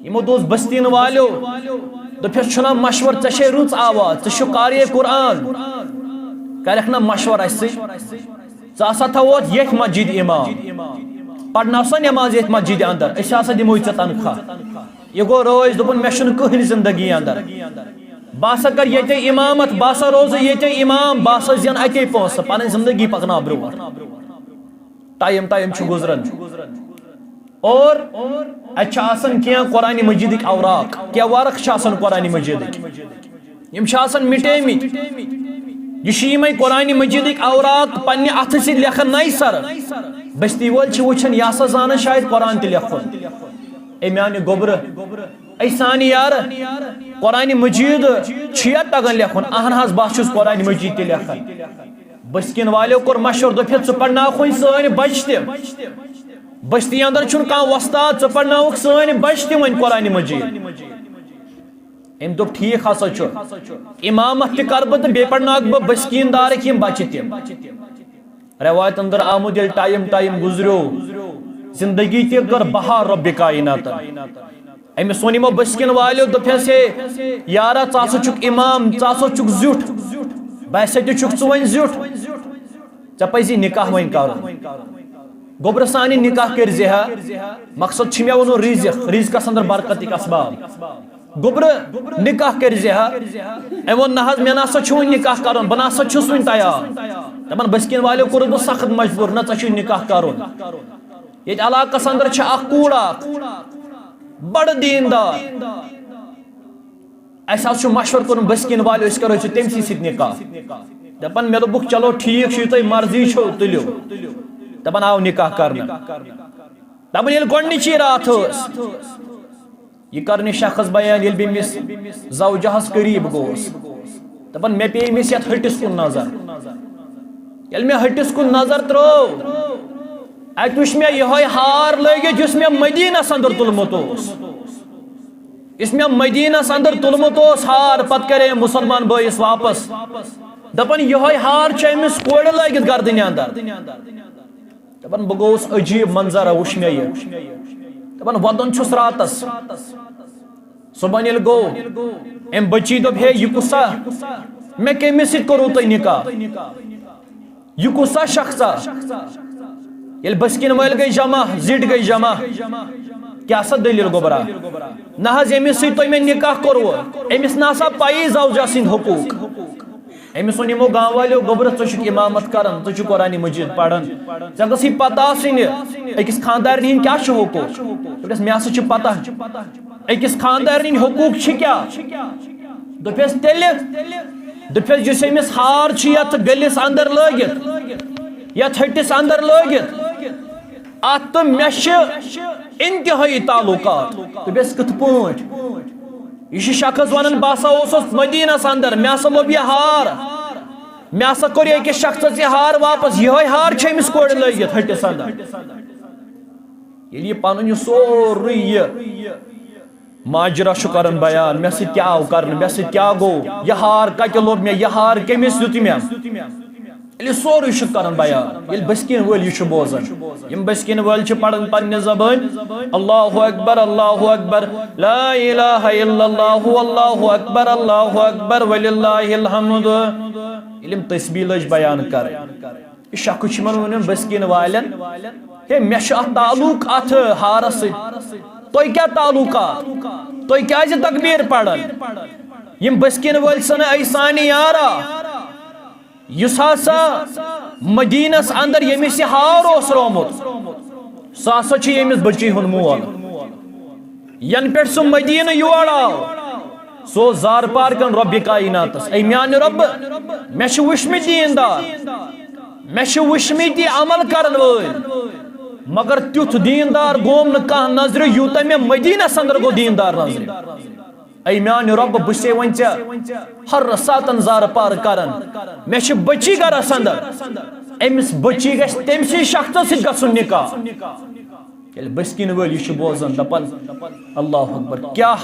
یِمو دوٚپُس، بستین والیو، دوٚپُس، "چھُنہ مشور، ژےٚ چھے رٕژ آواز، ژٕ چھُکھ قاری قرآن، کرکھ نہ مشور اسہِ سۭتۍ؟" ژٕ ہسا تھاووتھ ییٚتھۍ مسجد امام، پرناو سا نٮ۪ماز ییٚتھۍ مسجد اندر، أسۍ ہسا دِموے ژےٚ تنخواہ۔ یہِ گوٚو رٲضۍ، دوٚپُن، "مےٚ چھُنہٕ کٕہٕنۍ زندگی اندر، بہٕ ہسا کر ییٚتے امامت، بہٕ ہسا روزٕ ییٚتے امام، بہٕ ہسا زینہٕ اتے پونٛسہٕ، پنٕنۍ زندگی پکناو برونٛٹھ۔" ٹایم ٹایم چھُ گُزران۔ اور اتہِ چھِ آسان کینٛہہ قرآن مجیدٕکۍ اوراق، کینٛہہ ورق چھِ آسان قرآن مجیدٕکۍ، یِم چھِ آسان مٹیمٕتۍ۔ یہِ چھِ یِمے قرآن مجیدٕکۍ اوراق پننہِ اتھٕ سۭتۍ لیکھان نَیہِ سرٕ۔ بستی وٲلۍ چھِ وٕچھان، یہِ ہسا زانان شاید قرآن تہِ لیکھُن۔ اے میانہِ گوٚبرٕ، اے سانہِ یارٕ، قرآن مجید چھُ یا تگان لیکھُن؟ اہن حظ، بہٕ چھُس قرآن مجید تہِ لیکھان۔ بسکین والیو کوٚر مشورٕ، دوٚپُکھ، "ژٕ پرناوکھ وۄنۍ سٲنۍ بچہِ تہِ۔ بستی اندر چھُنہٕ کانٛہہ وۄستاد، ژٕ پرناوکھ سٲنۍ بچہِ تہِ وۄنۍ قرآن مجید۔" أمۍ دوٚپ، "ٹھیٖک ہسا چھُ، امامت تہِ کرٕ بہٕ تہٕ بیٚیہِ پرناوکھ بہٕ بسکین دارٕکۍ یِم بچہِ تہِ۔" روایت اندر آمُت، ییٚلہِ ٹایم ٹایم گُزریو، زندگی تہِ کٔر بہار رۄبِ کایناتن۔ أمِس ووٚن یِمو بٔسکِن والیو، دوٚپہَس، "ہے یارا، ژٕ ہسا چھُکھ امام، ژٕ ہسا چھُکھ زیُٹھ، باسے تہِ چھُکھ ژٕ وۄنۍ زیُٹھ، ژےٚ پزی نکاح وۄنۍ کرُن۔ گوٚبرٕ سانہِ نکاح کٔرۍ زِ ہا، مقصد چھُ مےٚ ووٚنُن رزق، رزقس اندر برکتٕکۍ اسباب۔ گوٚبرٕ نکاح کٔرۍ زِ ہا۔" أمۍ ووٚن، "نہ حظ، مےٚ نہ سا چھُ وۄنۍ نکاح کرُن، بہٕ نہ سا چھُس وۄنۍ تیار۔" دپان، بٔسکِن والیو کوٚرُس بہٕ سخت مجبور، نہ، ژےٚ چھُے نکاح کرُن۔ ییٚتہِ علاقس اندر چھِ اکھ کوٗر اکھ، بڑٕ دیٖندار۔ اسہِ حظ چھُ مشورٕ کوٚرمُت بٔسکِن والیو، أسۍ کرو ژےٚ تٔمۍ سٕے سۭتۍ نکاح۔ دپان، مےٚ دوٚپُکھ، چلو ٹھیٖک چھُ، یہِ تۄہہِ مرضی چھو، تُلِو۔ دپان، آو نکاح کرنہٕ۔ دپان، ییٚلہِ گۄڈٕنِچی راتھ ٲس، یہِ کرنہِ شخص بیان، ییٚلہِ بہٕ أمِس زوجہس قریب گوس، دپان، مےٚ پیٚیہِ أمِس یتھ ۂٹِس کُن نظر۔ ییٚلہِ مےٚ ۂٹِس کُن نظر ترٲو، اتہِ وُچھ مےٚ یِہوٚے ہار لٲگِتھ، یُس مےٚ مدینس اندر تُلمُت اوس۔ یُس مےٚ مدینس اندر تُلمُت اوس ہار، پتہٕ کرے أمۍ مسلمان بٲیِس واپس۔ دپان، یِہوٚے ہار چھُ أمِس کورِ لٲگِتھ گردنہِ اندر۔ دپان، بہٕ گوٚوُس عجیب منظر وُچھ مےٚ یہِ۔ دپان، ودُن چھُس راتس۔ صبحن ییٚلہِ گوٚو، أمۍ بٔچی دوٚپ، ہے، یہِ کُس سا؟ مےٚ کٔمِس سۭتۍ کوٚروٕ تۄہہِ نکاح؟ یہِ کُس سا شخصا؟ ییٚلہِ بٔسکِن وٲلۍ گٔے جمع، زِٹھۍ گٔے جمع، کیٛاہ سا دٔلیٖل گوٚبرا؟ نہ حظ، ییٚمِس سۭتۍ تۄہہِ مےٚ نکاح کوٚروٕ، أمِس نہ سا پَیی زوجہ سٕنٛدۍ حقوٗق۔ أمِس ووٚن یِمو گام والیو، گوٚبرٕ، ژٕ چھُکھ امامت کران، ژٕ چھُکھ قرآن مجید پران، ژےٚ گٔژھی پتہ آسٕنۍ أکِس خاندارنہِ ہٕنٛدۍ کیٛاہ چھِ حقوٗق۔ دوٚپنَس، مےٚ ہسا چھِ پتہ أکِس خاندارنہِ ہٕنٛدۍ حقوٗق چھِ کیٛاہ۔ دوٚپہَس، تیٚلہِ، دوٚپہَس، یُس أمِس ہار چھُ یتھ گٔلِس اندر لٲگِتھ، یتھ ۂٹِس اندر لٲگِتھ، اتھ تہٕ مےٚ چھِ انتہٲیی تعلقات۔ دوٚپہَس، کِتھ پٲٹھۍ؟ یہِ چھُ شخص ونان، بہٕ ہسا اوسُس مدینس اندر، مےٚ ہسا لوٚب یہِ ہار، مےٚ ہسا کوٚر یہِ أکِس شخصس یہِ ہار واپس، یِہوٚے ہار چھُ أمِس کورِ لٲگِتھ ہٹِس اندر۔ ییٚلہِ یہِ پنُن یہِ سورُے یہِ ماجرا چھُ کران بیان، مےٚ سۭتۍ کیٛاہ آو کرنہٕ، مےٚ سۭتۍ کیٛاہ گوٚو، یہِ ہار کتہِ لوٚب مےٚ، یہِ ہار کٔمِس دیُت مےٚ، ییٚلہِ یہِ سورُے چھُ کران بیان، ییٚلہِ بٔسکِن وٲلۍ یہِ چھُ بوزان، یِم بٔسکِن وٲلۍ چھِ پران پننہِ زبٲنۍ، اللہ اکبر، اللہ اکبر، لا الہ الا اللہ، اللہ اکبر، اللہ اکبر، وللہ الحمد۔ ییٚلہِ یِم تسبیح لٔج بیان کرٕنۍ، یہِ شخص چھُ یِمن وَنان بٔسکِن والٮ۪ن، ہے، مےٚ چھُ اَتھ تعلق اَتھ ہارس سۭتۍ۔ تۄہہِ کیٛاہ تعلقات؟ تُہۍ کیٛازِ تکبیٖر پران؟ یِم بٔسکِن وٲلۍ سَنہٕ اَے سانہِ یارا، یُس ہسا مدیٖنس اندر ییٚمِس یہِ ہار اوس رومُت، سُہ ہسا چھُ ییٚمِس بٔچی ہُنٛد مول۔ ینہٕ پٮ۪ٹھ سُہ مدیٖنہٕ یور آو، سُہ اوس زارٕ پار کران رۄبِ کایناتس، اے میانہِ رۄبہٕ، مےٚ چھِ وٕچھمٕتۍ دیٖندار، مےٚ چھِ وٕچھمٕتۍ یہِ عمل کرن وٲلۍ، مگر تیُتھ دیٖندار گوم نہٕ کانٛہہ نظرِ، یوٗتاہ مےٚ مدیٖنس اندر گوٚو دیٖندار نظرِ۔ اے میانہِ رۄبہٕ، بہٕ چھُسے وۄنۍ ژےٚ ہر ساتن زارٕ پار کران، مےٚ چھِ بٔچی گرس اندر، أمِس بٔچی گژھِ تٔمۍ سٕے شخصس سۭتۍ گژھُن نکاح۔ ییٚلہِ بٔسکِن وٲلۍ یہِ چھِ بوزان، دَپان، اللہ اکبر، کیٛاہ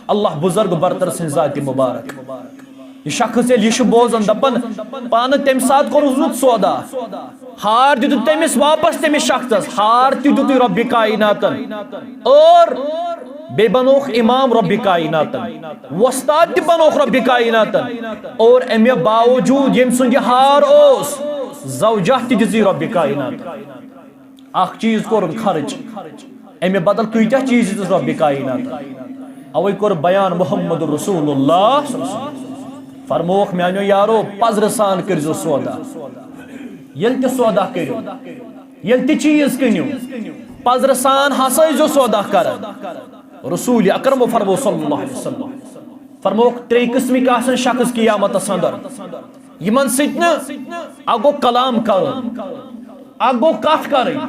اللہ بزرگ برتر سٕنٛز ذاتِ مبارک۔ یہِ شخص ییٚلہِ یہِ چھُ بوزان، دَپان، پانہٕ تَمہِ ساتہٕ کوٚرُس بہٕ سودا، ہار دیُتُکھ تٔمِس واپس تٔمِس شخصس، ہار تہِ دیُتُے رۄبِ کایناتن اور بیٚیہِ بنووُکھ امام رۄبِ کایناتن، وۄستاد تہِ بنووُکھ رۄبِ کایناتن، اور اَمہِ باوجوٗد ییٚمہِ سُنٛد یہِ ہار اوس، زوجہ تہِ دِژٕے رۄبِ کایناتن۔ اکھ چیز کوٚرُن خرچ، امہِ بدل کۭتیاہ چیز دِژٕس رۄبِ کاینات۔ اوے کوٚر بیان محمد رسول اللہ صلی اللہ علیہ وسلم۔ فرمووُکھ، میانیو یارو، پزرٕ سان کٔرزیو سودا۔ ییٚلہِ تہِ سودا کٔرِو، ییٚلہِ تہِ چیز کٕنِو، پزرٕ سان ہسا ٲسۍزیو سودا کران۔ رسول اکرم فرمو صلی اللہ علیہ وسلم، فرمووُکھ، ترٛیٚیہِ قٕسمٕکۍ آسن شخص قیامتس اندر۔ یِمن سۭتۍ نہٕ اکھ گوٚو کلام کرُن، اکھ گوٚو کتھ کرٕنۍ،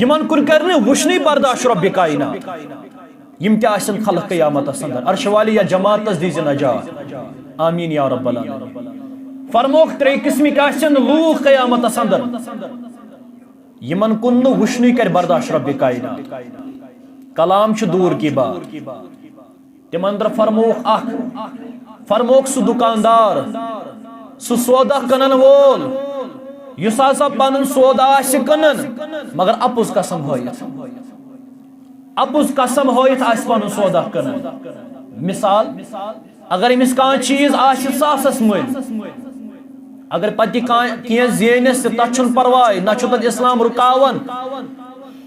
یِمن کُن کرِ نہٕ وٕچھنٕے برداش رۄبِ کاینات۔ یِم تہِ آسن خلق قیامتس اندر، عرش والی یا جماعتس دیٖزِ نجات۔ آمین یا رب العالمین۔ فرمووُکھ، ترٛیٚیہِ قٕسمٕکۍ آسن لوٗکھ قیامتس اندر، یِمن کُن نہٕ وٕچھنٕے کرِ برداش رۄبِ کاینات۔ کلام چھُ دوٗر کی بات۔ تِمن اندر فرمووُکھ اکھ، فرمووُکھ سُہ دُکاندار، سُہ سودا کٕنن وول، یُس ہسا پنُن سودا آسہِ کٕنان، مگر اپُز قسم ہٲیِتھ، اپُز قسم ہٲیِتھ آسہِ پنُن سودا کٕنان۔ مثال، اگر أمِس کانٛہہ چیٖز آسہِ ساسس مٔلۍ، اگر پتہٕ یہِ کانٛہہ کینٛہہ زینٮ۪س تہِ، تتھ چھُنہٕ پرواے، نہ چھُ تتھ اسلام رُکاوان۔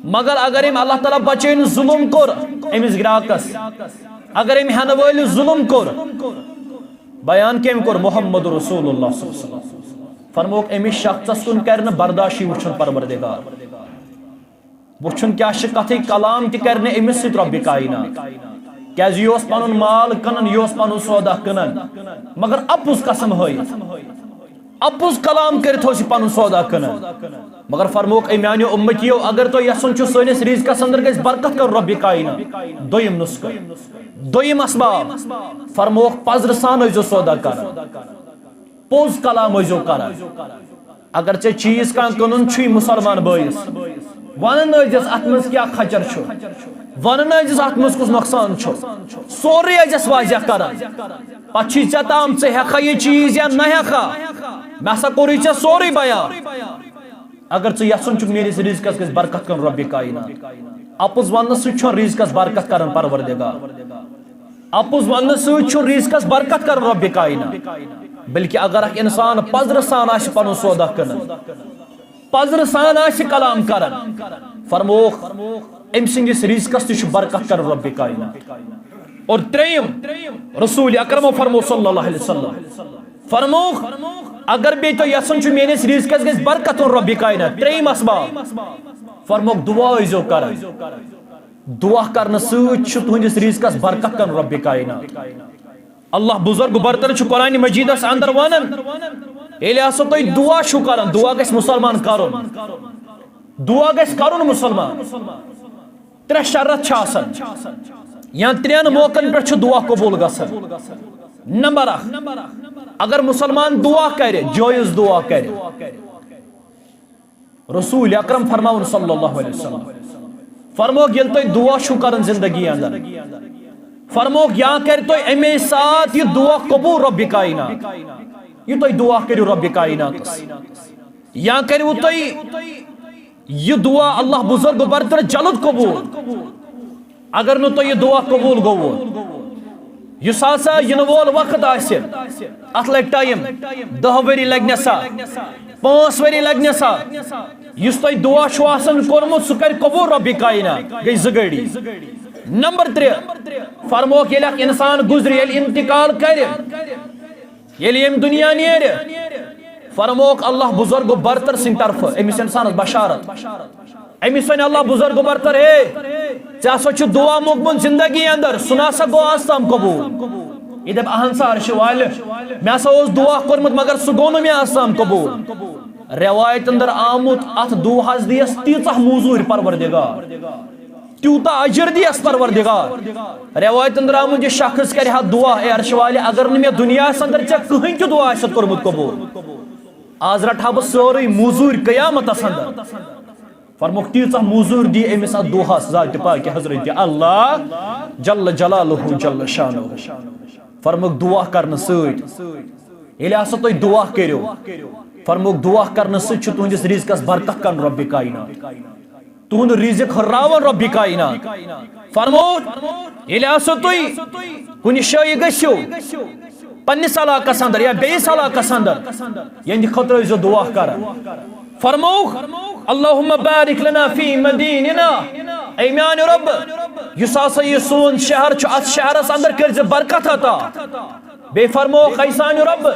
مگر اگر أمۍ اللہ تعالیٰ بچٲوِن ظلم کوٚر أمِس گراکس، اگر أمۍ ہٮ۪نہٕ وٲلِس ظلم کوٚر، بیان کٔمۍ کوٚر؟ محمد رسول اللہ صلی اللہ علیہ وسلم۔ فرمووُکھ، أمِس شخصس کُن کرِ نہٕ برداشی وٕچھُن پروردگار۔ وٕچھُن کیٛاہ چھِ کتھٕے، کلام تہِ کرِ نہٕ أمِس سۭتۍ رۄبِ کاینات۔ کیٛازِ یہِ اوس پنُن مال کٕنان، یہِ اوس پنُن سودا کٕنان، مگر اپُز قسم ہٲیِتھ، اپُز کلام کٔرِتھ اوس یہِ پنُن سودا کٕنان۔ مگر فرمووُکھ، اے میانیو اُمتیو، اگر تۄہہِ یژھُن چھُ سٲنِس رِزقس اندر گژھِ برکت کرُن رۄبِ کاینات، دوٚیِم نُسخہٕ، دوٚیِم اسباب، فرمووُکھ، پزرٕ سان ٲسۍزیو سودا کران۔ پوٚز کلام ٲسۍزیو کران۔ اگر ژےٚ چیٖز کانٛہہ کٕنُن چھُے مُسلمان بٲیِس، وَنُن ٲسۍزٮ۪س اَتھ منٛز کیٛاہ خچر چھُ، وَنُن ٲسۍزٮ۪س اَتھ منٛز کُس نۄقصان چھُ، سورُے ٲسۍزٮ۪س واضح کران۔ پَتہٕ چھُے ژےٚ تام، ژٕ ہٮ۪کھا یہِ چیٖز یا نہ ہٮ۪کھا، مےٚ ہسا کوٚرُے ژےٚ سورُے بیان۔ اگر ژٕ یژھُن چھُکھ میٲنِس رِزقس گژھِ برکت کَرُن رۄبِ کاینات، اَپُز وَننہٕ سۭتۍ چھُنہٕ رِزقس برکت کران پروردگار۔ اپُز وننہٕ سۭتۍ چھُ رِزقس برکت کران رۄبِ کاینات، بلکہِ اگر اکھ انسان پزرٕ سان آسہِ پنُن سودا کٕنان، پزرٕ سان آسہِ کلام کران، فرمووُکھ، أمۍ سٕنٛدِس رِزقس تہِ چھُ برکت کران رۄبِ کاینات۔ اور ترٛیٚیِم، رسول اکرمو فرموو صلی اللہ علیہ وسلم، فرمووُکھ، اگر بیٚیہِ تۄہہِ یژھُن چھُ میٲنِس رِزقس گژھِ برکت یُن رۄبِ کاینات، ترٛیٚیِم اسباب، فرمووُکھ، دُعا ٲسۍزیو کران۔ دعا کرنہٕ سۭتۍ چھُ تُہنٛدِس رِزقس برکت کران رۄبِ کاینات۔ اللہ بزرگ برتر چھُ قرآن مجیدس اندر ونان، ییٚلہِ ہسا تُہۍ دعا چھِو کران، دعا گژھِ مُسلمان کرُن، دعا گژھِ کرُن مُسلمان۔ ترٛےٚ شرط چھِ آسان۔ یا ترٛٮ۪ن موقعن پٮ۪ٹھ چھُ دعا قبول گژھان۔ نمبر اکھ، اگر مسلمان دعا کرِ، جٲیز دعا کرِ، رسول اکرم فرماوُن صلی اللہ علیہ وسلم فرموک، ییٚلہِ تُہۍ دعا چھُو کران زندگی اندر، فرموک، یا کرِ تُہۍ اَمے ساتہٕ یہِ دعا قبول رب کائنات، یہِ تُہۍ دعا کٔرِو رب کائناتس، یا کٔرِو تُہۍ یہِ دعا اللہ بزرگ برتر جلد قبول۔ اگر نہٕ تۄہہِ یہِ دعا قبول گوٚوٕ، یُس ہسا یِنہٕ وول وقت آسہِ، اتھ لگہِ ٹائم، دہ ؤری لگہِ نہ سا، پانٛژھ ؤری لگہِ نہ سا، یُس تۄہہِ دعا چھُ آسان کوٚرمُت، سُہ کرِ قبول رب کائنات۔ گٔے زٕ گٲڑی۔ نمبر ترٛےٚ، فرموکھ، ییٚلہِ اکھ انسان گُزرِ، ییٚلہِ انتقال کرِ، ییٚلہِ ییٚمہِ دُنیا نیرِ، فرموکھ اللہ بزرگ و برتر سٕنٛدِ طرفہٕ أمِس اِنسانس بشارت۔ أمِس وَنہِ اللہ بزرگ و برتر، ہے، ژےٚ ہسا چھُ دعا موٚنگمُت زندگی اندر، سُہ نہ سا گوٚو آز تام قبول۔ یہِ دَپہِ، اہن سا عرشہِ والہِ، مےٚ ہسا اوس دعا کوٚرمُت، مگر سُہ گوٚو نہٕ مےٚ آز تام قبول۔ رٮ۪وایت اندر آمُت، اتھ دعاہس دِیس تیٖژاہ موٚزوٗرۍ پروردگار، تیوٗتاہ اجر دِیس پروردگار۔ رٮ۪وایتن درٛامُت، یہِ شخص کرِ ہا دعا، اے عرش والہِ، اگر نہٕ مےٚ دُنیاہس اندر ژےٚ کٕہٕنۍ تہِ دعا آسہِ کوٚرمُت قبول، آز رٹہٕ ہا بہٕ سٲرٕے موٚزوٗرۍ قیامتس اندر۔ فرموکھ، تیٖژاہ موٚزوٗرۍ دی أمِس اتھ دعاہس ذاتِ پاکہِ حضرت اللہ جل جلالہ جل شانہ۔ فرموکھ، دعا کرنہٕ سۭتۍ، ییٚلہِ ہسا تُہۍ دعا کٔرِو، فرموکھ، دعا کرنہٕ سۭتۍ چھُ تُہنٛدِس رزقس برکت کران رب کائنات۔ تُہُنٛد رزق ہُرراوان رب کائنات۔ فرموو، ییٚلہِ ہسا تُہۍ کُنہِ جایہِ گٔژھِو، پننِس علاقس اندر یا بیٚیِس علاقس اندر، یِہنٛدِ خٲطرٕ ٲسۍزیو دعا کران۔ فرموو، اللہم بارک لنا فی مدیننا، اے میانہِ رب، یُس ہسا یہِ سون شہر چھُ، اتھ شہرس اندر کٔرۍ زِ برکت عطا۔ بیٚیہِ فرمووُکھ، اے سانہِ رۄبہٕ،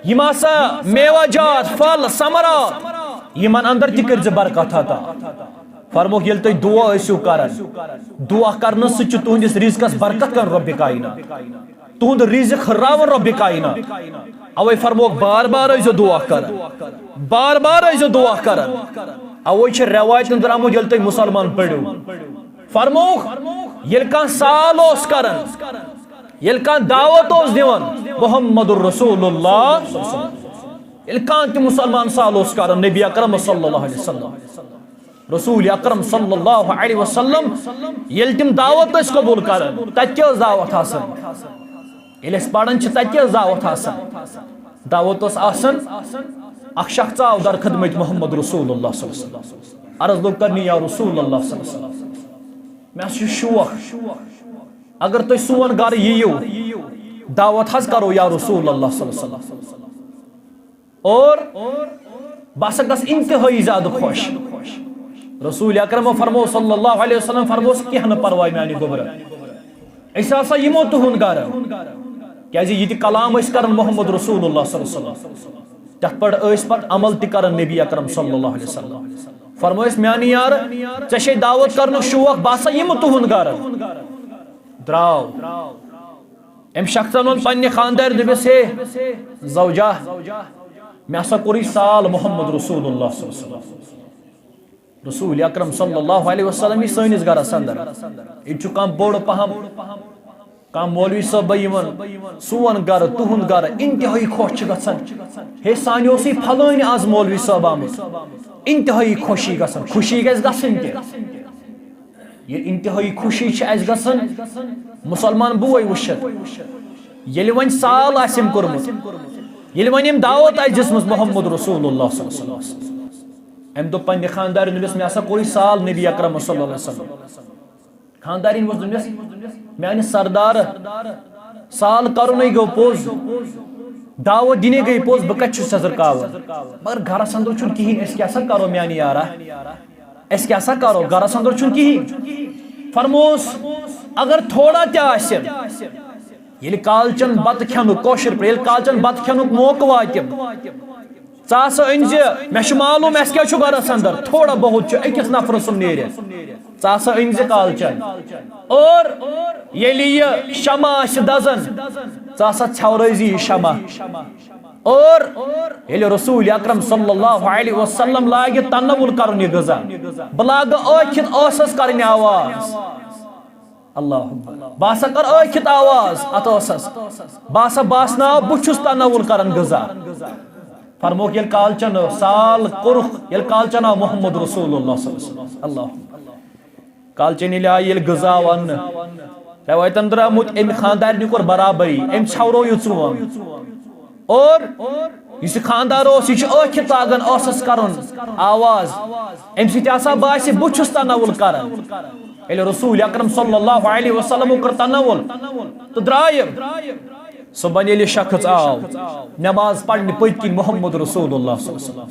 یِم ہسا میوہ جات، پھل، ثمرات، یِمن اندر تہِ کٔرۍ زِ برکت عطا۔ فرمووُکھ، ییٚلہِ تُہۍ دعا ٲسِو کران، دعا کرنہٕ سۭتۍ چھُ تُہنٛدِس رزقس برکت کران رۄبِ کائنات، تُہنٛد رزق ہُرراوان رۄبِ کائنات۔ اوے فرمووُکھ، بار بار ٲسۍزیو دعا کران، بار بار ٲسۍزیو دعا کران۔ اوے چھِ رٮ۪وایتن درٛامُت، ییٚلہِ تُہۍ مسلمان پٔرِو، فرمووُکھ، ییٚلہِ کانٛہہ سال اوس کران، ییٚلہِ کانٛہہ دعوت اوس دِوان، محمد رسول اللہ صلی اللہ علیہ وسلم۔ ییٚلہِ کانٛہہ تہِ مسلمان سال اوس کران نبی اکرم صلی اللہ علیہ وسلم، رسول اکرم صلی اللہ علیہ وسلم، ییٚلہِ تِم دعوت ٲسۍ قبول کران، تتہِ کیٛاہ ٲس دعوت آسان؟ ییٚلہِ أسۍ پران چھِ، تتہِ کیٛاہ ٲس دعوت آسان؟ دعوت ٲس آسان، اکھ شخص آو در خدمت محمد رسول اللہ صلی اللہ علیہ وسلم، عرض لوٚگ کرنہِ، یا رسول اللہ صلی اللہ علیہ وسلم، مےٚ ہسا چھُ شوق، اگر تُہۍ سون گرٕ یِیِو، دعوت حظ کرو یا رسول اللہ صلی اللہ علیہ وسلم۔ اور بہٕ ہسا گژھٕ انتہٲیی زیادٕ خۄش۔ رسول اکرمو فرموو صلی اللہ علیہ وسلم، فرمووُس، کینٛہہ نہٕ پرواے میانہِ گوٚبرٕ، أسۍ ہسا یِمو تُہُنٛد گرٕ، کیازِ یہِ تہِ کلام ٲسۍ کران محمد رسول اللہ صلی اللہ علیہ وسلم، تتھ پٮ۪ٹھ ٲسۍ پتہٕ عمل تہِ کران نبی اکرم صلی اللہ علیہ وسلم۔ فرمووُس، میانہِ یارٕ، ژےٚ چھے دعوت کرنُک شوق، بہٕ ہسا یِمہٕ تُہُنٛد گرٕ۔ درٛاو۔ أمۍ شخصن ووٚن پننہِ خاندارِ، دوٚپمس، ہے زوجہ، مےٚ ہسا کوٚرُے سال محمد رسول اللہ صلی اللہ علیہ وسلم۔ رسول اکرم صلی اللہ علیہ وسلم یی سٲنِس گرس اندر۔ ییٚتہِ چھُ کانٛہہ بوٚڑ پہم، کانٛہہ مولوی صٲب یِوان سون گرٕ، تُہُنٛد گرٕ، انتہٲیی خۄش چھِ گژھان۔ ہے، سانہِ اوسُے پھلٲنۍ آز مولوی صٲب آمُت، انتہٲیی خوشی گژھان، خوشی گژھِ گژھٕنۍ تہِ۔ ییٚلہِ انتہٲیی خوشی چھِ اَسہِ گژھان، مُسلمان بوے وٕچھِتھ، ییٚلہِ وۄنۍ سال آسہِ أمۍ کوٚرمُت، ییٚلہِ وۄنۍ أمۍ دعوت آسہِ دِژمٕژ محمد رسول اللہ صلی اللہ علیہ وسلم، أمۍ دوٚپ پننہِ خاندارِ، دوٚپمَس، مےٚ ہسا کوٚرُے سال نبی اکرم صلی اللہ علیہ وسلم۔ خاندارِنۍ ووٚنُس، دوٚپمَس، میانہِ سردار، سال کرُنٕے گوٚو پوٚز، دعوت دِنٕے گٔے پوٚز، بہٕ کتہِ چھُس ژےٚ زرکاوان؟ مگر گرس اندر چھُنہٕ کِہیٖنۍ، أسۍ کیٛاہ سا کرو میانہِ یارا؟ أسۍ کیٛاہ سا کرو؟ گرس اندر چھُنہٕ کِہیٖنۍ۔ فرموس، اگر تھوڑا تہِ آسہِ، ییٚلہِ کالچن بتہٕ کھٮ۪نُک، کٲشِر پٲٹھۍ، ییٚلہِ کالچن بتہٕ کھٮ۪نُک موقعہٕ واتہِ، ژٕ ہسا أنۍ زِ، مےٚ چھُ معلوم اَسہِ کیٛاہ چھُ گرس اندر، تھوڑا بہت چھُ أکِس نفرٕ سُنٛد نیرِ، ژٕ ہسا أنۍ زِ کالچن۔ اور ییٚلہِ یہِ شمع آسہِ دزان، ژٕ ہسا ژھٮ۪ورٲوۍ زِ یہِ شمع۔ اور ییٚلہِ رسول اکرم صلی اللہ علیہ وسلم لاگہِ تناول کرُن یہِ غذا، بہٕ لاگہٕ ٲکھِتھ ٲسس کرٕنۍ آواز۔ اللہ اکبر۔ بہٕ ہسا کر ٲکھِتھ آواز اتھ ٲسس، بہٕ ہسا باسناو بہٕ چھُس تناول کران غذا۔ فرمووُکھ، ییٚلہِ کالچن سال کوٚرُکھ، ییٚلہِ کالچن آو محمد رسول اللہ صلی اللہ علیہ وسلم، اللہ اکبر۔ کالچن ییٚلہِ آیہِ، ییٚلہِ غذا آو اننہٕ، رٮ۪وایتن درٛامُت، أمۍ خانٛدارنہِ کوٚر برابری، أمۍ ژھٮ۪ورو یہِ ژون۔ اور یُس یہِ خانٛدار اوس، یہِ چھُ ٲکھِتھ لاگان ٲسس کرُن آواز، اَمہِ سۭتۍ ہسا باسہِ بہٕ چھُس تناول کران۔ ییٚلہِ رسول اکرم صلی اللہ علیہ وسلمو کٔر تناول تہٕ درٛایہِ۔ صبحن ییٚلہِ شخص آو نماز پرنہِ پٔتۍ کِنۍ محمد رسول اللہ صلی اللہ علیہ وسلم،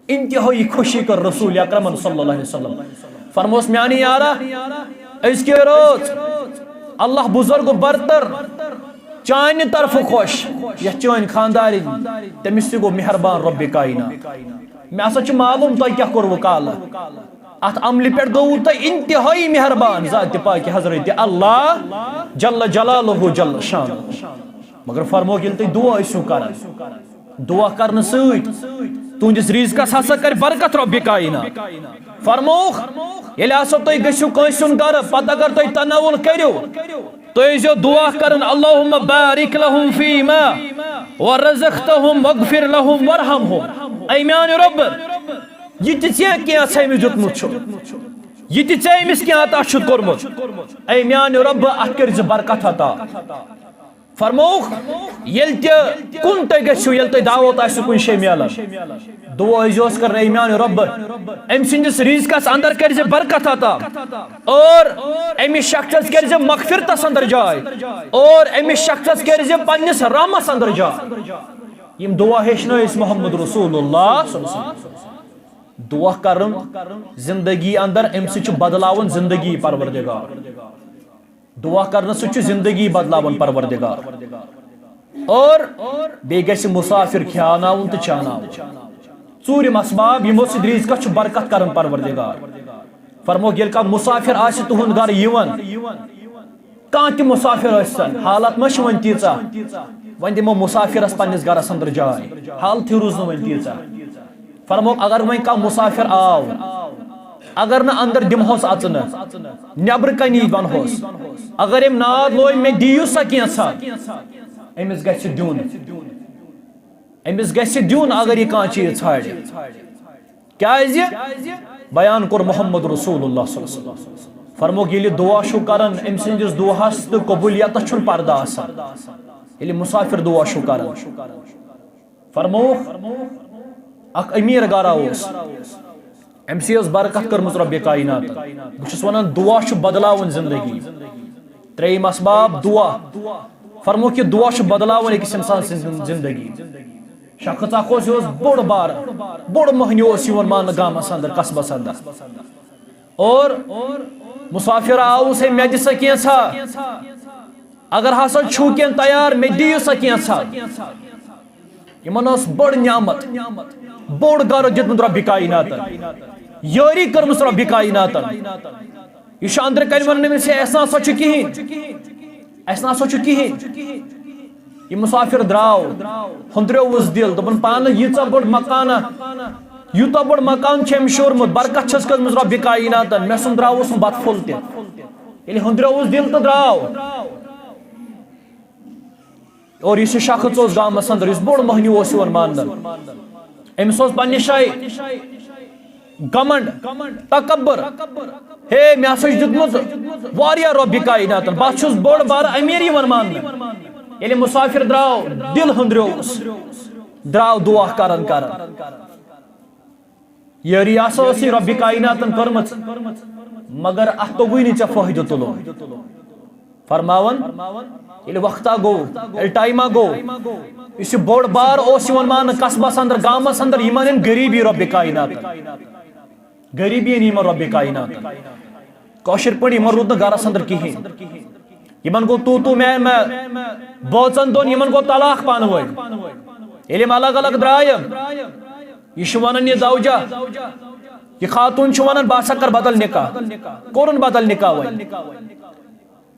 انتہٲئی خوشی کٔر رسول اکرمن صلی اللہ علیہ وسلم۔ فرموس، میانہِ یارا، أزکہِ رٲژ اللہ بزرگ و برتر چانہِ طرفہٕ خۄش، یتھ چٲنۍ خاندارِنۍ، تٔمِس تہِ گوٚو مہربان رۄبِ کاینات۔ مےٚ ہسا چھُ معلوم تۄہہِ کیٛاہ کوٚروٕ کالہٕ۔ اتھ عملہِ پٮ۪ٹھ گوٚوٕ تۄہہِ انتہٲئی مہربان ذاتِ پاکِ حضرت اللہ جل جلالہ جل شانہ۔ مگر فرمووُکھ، ییٚلہِ تُہۍ دعا ٲسِو کران، دعا کرنہٕ سۭتۍ تُہنٛدِس رزقس ہسا کرِ برکت رۄبِ کاینات۔ فرمووُکھ، ییٚلہِ ہسا تُہۍ گٔژھِو کٲنٛسہِ ہُنٛد گرٕ، پتہٕ اگر تُہۍ تناول کٔرِو، تُہۍ ٲسۍزیو دعا کران، اللہم بارک لہم فیما ورزقتہم واغفر لہم وارحمہم۔ اے میانہِ رۄبہٕ، یہِ تہِ ژےٚ کینٛہہ ژھیٚمِس دیُتمُت چھُ، یہِ تہِ ژےٚ أمِس کینٛہہ عطا چھُتھ کوٚرمُت، اے میانہِ رۄبہٕ، اتھ کٔرۍ زِ برکت عطا۔ فرمووُکھ، ییٚلہِ تہِ کُن تُہۍ گٔژھِو، ییٚلہِ تۄہہِ دعوت آسِوٕ کُنہِ جایہِ میلان، دعا ٲسۍزیوس کران، اے میانہِ رۄبہٕ، أمۍ سٕنٛدِس رزقس اندر کٔرۍ زِ برکت عطا، اور أمِس شخصس کٔرۍ زِ مغفرتس اندر جاے، اور أمِس شخصس کٔرۍ زِ پننِس رحمس اندر جاے۔ یِم دعا ہیٚچھنٲے أسۍ محمد رسول اللہ صلی اللہ علیہ وسلم۔ دعا کرُن زندگی اندر، امہِ سۭتۍ چھُ بدلاوُن زندگی پروردگار۔ دعا کرنہٕ سۭتۍ چھُ زندگی بدلاوان پروردگار۔ اور بیٚیہِ گژھِ مسافر کھیاناوُن تہٕ چاناوُن۔ ژوٗرِم اسباب، یِمو سۭتۍ رزقس چھُ برکت کران پروردگار۔ فرمووُکھ، ییٚلہِ کانٛہہ مسافر آسہِ تُہُنٛد گرٕ یِوان، کانٛہہ تہِ مسافر ٲسۍ تن، حالت ما چھِ وۄنۍ تیٖژاہ، وۄنۍ دِمو مسافرس پننِس گرس اندر جاے، حالتھٕے روٗز نہٕ وۄنۍ تیٖژاہ۔ فرمووُکھ، اگر وۄنۍ کانٛہہ مسافر آو، اگر نہٕ اندر دِمہوس اژنہٕ، نٮ۪برٕ کنی ونہوس، اگر أمۍ ناد لوے، مےٚ دِیِو سا کینٛژھا، أمِس گژھِ دیُن، أمِس گژھِ دیُن اگر یہِ کانٛہہ چیٖز ژھانڈِ۔ کیازِ؟ بیان کوٚر محمد رسول اللہ صلی اللہ علیہ وسلم۔ فرمووُکھ، ییٚلہِ دعا چھُو کران، أمۍ سٕنٛدِس دعاہس تہٕ قبولیتس چھُنہٕ پردٕ آسان۔ ییٚلہِ مسافر دعا چھُو کران، فرمووُکھ، اکھ امیر گرا اوس، أمۍ سٕے ٲس برکت کٔرمٕژ رۄبِ کایناتن۔ بہٕ چھُس ونان، دعا چھُ بدلاوان زندگی۔ ترٛیٚیِم اسباب، دعا۔ فرمووُکھ، یہِ دعا چھُ بدلاوان أکِس انسان سٕنٛز زندگی۔ شخص اکھ اوس، یہِ اوس بوٚڑ بار، بوٚڑ مٔہنیو اوس یِوان ماننہٕ گامس اندر، قصبس اندر۔ اور مسافر آوُس ہے، مےٚ دِ سا کینٛژھا، اگر ہسا چھُو کینٛہہ تیار، مےٚ دِیِو سا کینٛژھا۔ یِمن ٲس بٔڑ نعمت، بوٚڑ گرٕ دیُتمُت رۄبِ کایناتن، یٲری کٔرمٕژ رۄبِ کایناتن۔ یہِ چھُ أنٛدرٕ کنہِ ونان أمِس، ہے، اَسہِ نہ سا چھُ کِہیٖنۍ، اَسہِ نہ سا چھُ کِہیٖنۍ۔ یہِ مسافر درٛاو، ہُنٛدریووُس دِل، دوٚپُن، پانہٕ ییٖژاہ بٔڑ مکانہ، یوٗتاہ بوٚڑ مکان چھُ أمۍ شوٗرمُت، برکت چھَس کٔرمٕژ رۄبِ کایناتن، مےٚ سُنٛد درٛاوُس نہٕ بتہٕ پھوٚل تہِ۔ ییٚلہِ ہُنٛدریووُس دِل تہٕ درٛاو، اور یُس یہِ شخص اوس گامس اندر، یُس بوٚڑ مٔہنیوٗ اوس یِوان ماننہٕ، أمِس اوس پننہِ جایہِ گمنڈ، تکبر، ہے، مےٚ ہسا چھُ دیُتمُت واریاہ رۄبِ کایناتن، بہٕ ہسا چھُس بوٚڑ بارٕ امیر یِوان ماننہٕ۔ ییٚلہِ مسافر درٛاو، دِل ہُنٛدریووُس، درٛاو دعا کران کران۔ یٲری ہسا ٲسٕے رۄبِ کایناتن کٔرمٕژ، مگر اتھ توٚگُے نہٕ ژےٚ فٲیدٕ تُلُن۔ فرماوان، ییٚلہِ وقتا گوٚو، ییٚلہِ ٹایما گوٚو، یُس یہِ بوٚڑ بار اوس یِوان ماننہٕ قصبس اندر، گامس اندر، یِمن أنۍ غریٖبی رۄبِ کایناتن، غریٖبی أنۍ یِمن رۄبِ کایناتن۔ کٲشِر پٲٹھۍ، یِمن روٗد نہٕ گرس اندر کِہیٖنۍ۔ یِمن گوٚو تو تو میں میں، بٲژن دۄن یِمن گوٚو طلاق پانہٕ ؤنۍ۔ ییٚلہِ یِم الگ الگ درٛایہِ، یہِ چھُ ونان یہِ زوجہ، یہِ خاتوٗن چھُ ونان، بہٕ ہسا کرٕ بدل نکاح۔ کوٚرُن بدل نکاح وۄنۍ۔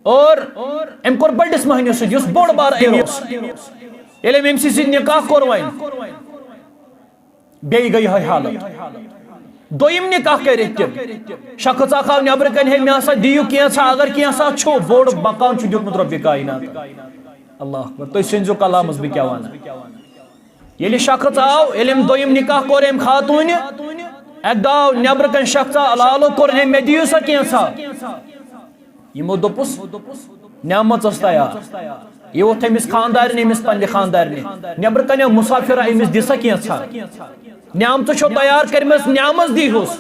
اور أمۍ کوٚر بٔڑِس مٔہنِوِس سۭتۍ، یُس بوٚڑ بار أمیر اوس۔ ییٚلہِ أمۍ أمۍ سٕے سۭتۍ نکاح کوٚر وۄنۍ، بیٚیہِ گٔے یِہوٚے حالت۔ دوٚیِم نکاح کٔرِتھ تہِ۔ شخص اکھ آو نٮ۪برٕ کنہِ، ہے، مےٚ ہسا دِیِو کینٛژھا، اگر کینٛژھا چھُ، بوٚڑ مکان چھُ دیُتمُت رۄبِ کائنات۔ اللہ اکبر، تُہۍ سٔنزیو کلامس بہٕ کیٛاہ ونہٕ۔ ییٚلہِ شخص آو، ییٚلہِ أمۍ دوٚیِم نکاح کوٚر أمۍ خاتوٗنہِ، اکہِ دۄہ آو نٮ۪برٕ کنہِ شخصا، لالو کوٚر، ہے، مےٚ دِیِو سا کینٛژھا۔ یِمو دوٚپُس، نعمژ ٲس تیار۔ یہِ ووٚتھ أمِس خاندارنہِ، أمِس پننہِ خاندارنہِ۔ نٮ۪برٕ کنہِ آو مسافر، أمِس دِ سا کینٛژھا۔ نعمژٕ چھو تیار کٔرمٕژ، نعمژ دیٖہُس۔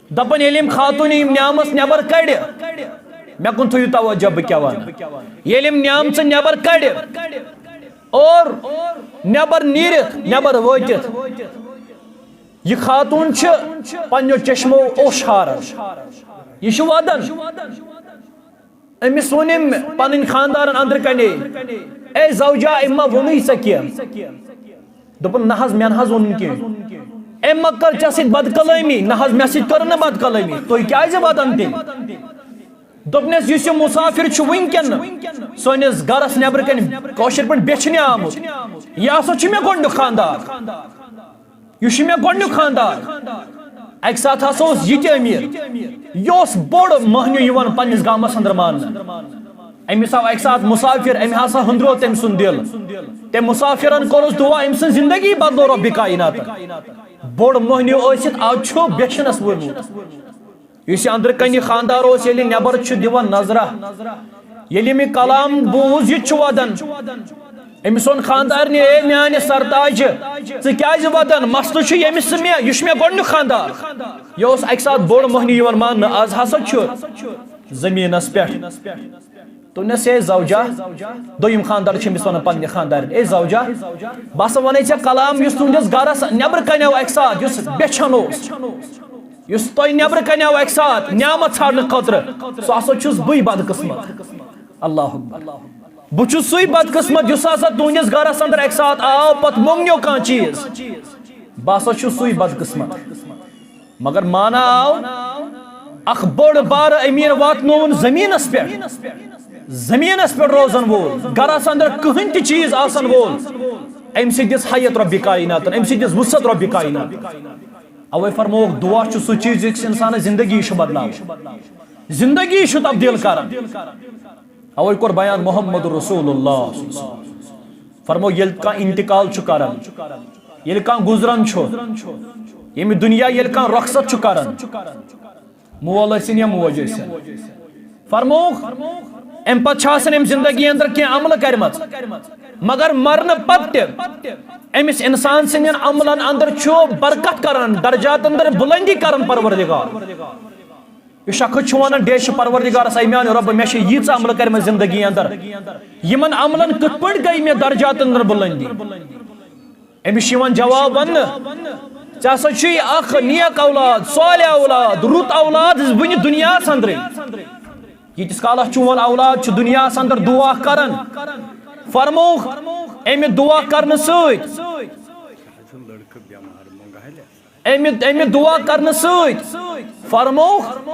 دپان، ییٚلہِ أمۍ خاتوٗنہِ یِم نعمژ نٮ۪بر کڑِ، مےٚ کُن تھٲیِو توجہ، بہٕ کیٛاہ ونہٕ۔ ییٚلہِ أمۍ نعمژٕ نٮ۪بر کڑِ اور نٮ۪بر نیٖرِتھ، نٮ۪بر وٲتِتھ، یہِ خاتوٗن چھِ پننیو چشمو اوٚش ہاران۔ یہِ چھُ ودان۔ أمِس ووٚن أمۍ پنٕنۍ خاندارن أنٛدرٕ کنے، "اے زوجا، أمۍ ما ووٚنُے ژےٚ کینٛہہ؟" دوٚپُن، "نہ حظ، مےٚ نہ حظ ووٚنُن کینٛہہ۔ أمۍ ما کٔر ژےٚ سۭتۍ بدکلٲمی؟" "نہ حظ، مےٚ سۭتۍ کٔر نہٕ بدکلٲمی۔ تُہۍ کیٛازِ ودان تیٚلہِ؟" دوٚپنس، "یُس یہِ مسافر چھُ وٕنکٮ۪ن سٲنِس گرس نٮ۪برٕ کنہِ کٲشِر پٲٹھۍ بیچھنہِ آمُت، یہِ ہسا چھُ مےٚ گۄڈٕنیُک خاندار۔" یہِ چھُ مےٚ گۄڈٕنیُک خاندار۔ اَکہِ ساتہٕ ہسا اوس یہِ تہِ أمیٖر۔ یہِ اوس بوٚڑ مٔہنیوٗ یِوان پننِس گامس اندر ماننہٕ۔ أمِس آو اَکہِ ساتہٕ مسافر، أمۍ ہسا ہُنٛدریو تٔمۍ سُنٛد دِل۔ تٔمۍ مسافرن کوٚرُس دُعا، أمۍ سٕنٛز زندگی بدلو رۄبِ کائناتن۔ بوٚڑ مٔہنیوٗ ٲسِتھ آز چھُ بیچھنس ووٚتھمُت۔ یُس یہِ أنٛدرٕ کنہِ خاندار اوس، ییٚلہِ نٮ۪بر چھُ دِوان نظرہ، ییٚلہِ أمۍ یہِ کلام بوٗز، یہِ تہِ چھُ ودان۔ أمِس ووٚن خاندارنہِ، "اے میانہِ سرتاجہِ، ژٕ کیازِ ودان؟ مسلہٕ چھُ ییٚمِس تہٕ مےٚ، یہِ چھُ مےٚ گۄڈٕنیُک خاندار۔" یہِ اوس اکہِ ساتہٕ بوٚڑ مٔہنیوٗ یِوان ماننہٕ، از ہسا چھُ زٔمیٖنس پٮ۪ٹھ۔ دوٚپنس، "اے زوجا"، دوٚیِم خاندار چھُ أمِس ونان پننہِ خاندارنہِ، "اے زوجا، بہٕ ہسا ونَے ژےٚ کلام، یُس تُہنٛدِس گرس نٮ۪برٕ کنہِ آو اکہِ ساتہٕ، یُس بیچھان اوس۔" یُس تۄہہِ نٮ۪برٕ کنہِ آو اکہِ ساتہٕ نعمت ژھانڈنہٕ خٲطرٕ، سُہ ہسا چھُس بٕے بدقٕسمت۔ اللہ اکبر۔ بہٕ چھُس سُے بدقٕسمت، یُس ہسا تُہنٛدِس گرس اندر اکہِ ساتہٕ آو، پتہٕ مۄنگنیو کانٛہہ چیٖز۔ بہٕ ہسا چھُس سُے بدقٕسمت۔ مگر مانا آو، اکھ بوٚڑ بارٕ أمیٖر واتنووُن زٔمیٖنس پٮ۪ٹھ۔ زٔمیٖنس پٮ۪ٹھ روزن وول، گرس اندر کٕہٕنۍ تہِ چیٖز آسن وول، أمۍ سٕنٛدِس حیت رۄبِ کائناتن، أمۍ سٕنٛدِس وسعت رۄبِ کائنات۔ اوے فرمووُکھ، دعا چھُ سُہ چیٖز، یُس انسانس زندگی چھُ بدلاوان، زندگی چھُ تبدیل کران۔ اوے کوٚر بیان محمد رسول اللہ۔ فرموو، ییٚلہِ کانٛہہ انتقال چھُ کران، ییٚلہِ کانٛہہ گُزران چھُ، ییٚمہِ دُنیا ییٚلہِ کانٛہہ رۄخصت چھُ کران، مول ٲسِن یا موج ٲسِن، فرمووُکھ، امہِ پتہٕ چھِ آسان أمۍ زندگی اندر کینٛہہ عملہٕ کرِمژ، مگر مرنہٕ پتہٕ تہِ أمِس انسان سٕنٛدٮ۪ن عملن اندر چھُ برکت کران، درجات اندر بلندی کران پروردگار۔ یہِ شخص چھُ ونان، ڈیشہِ پروردگارس، اے میانہِ رۄبہٕ، مےٚ چھِ ییٖژ عملہٕ کرِمژ زندگی اندر، یِمن عملن کِتھ پٲٹھۍ گٔے مےٚ درجات اندر بلندی؟ أمِس چھُ یِوان جواب وننہٕ، ژےٚ ہسا چھُے اکھ نیک اولاد، صالح اولاد، رُت اولاد وُنہِ دُنیاہس اندرٕے۔ ییٖتِس کالس چون اولاد چھُ دُنیاہس اندر دُعا کران، فرمووُکھ، امہِ دُعا کرنہٕ سۭتۍ، امہِ، امہِ دُعا کرنہٕ سۭتۍ، فرمووُکھ،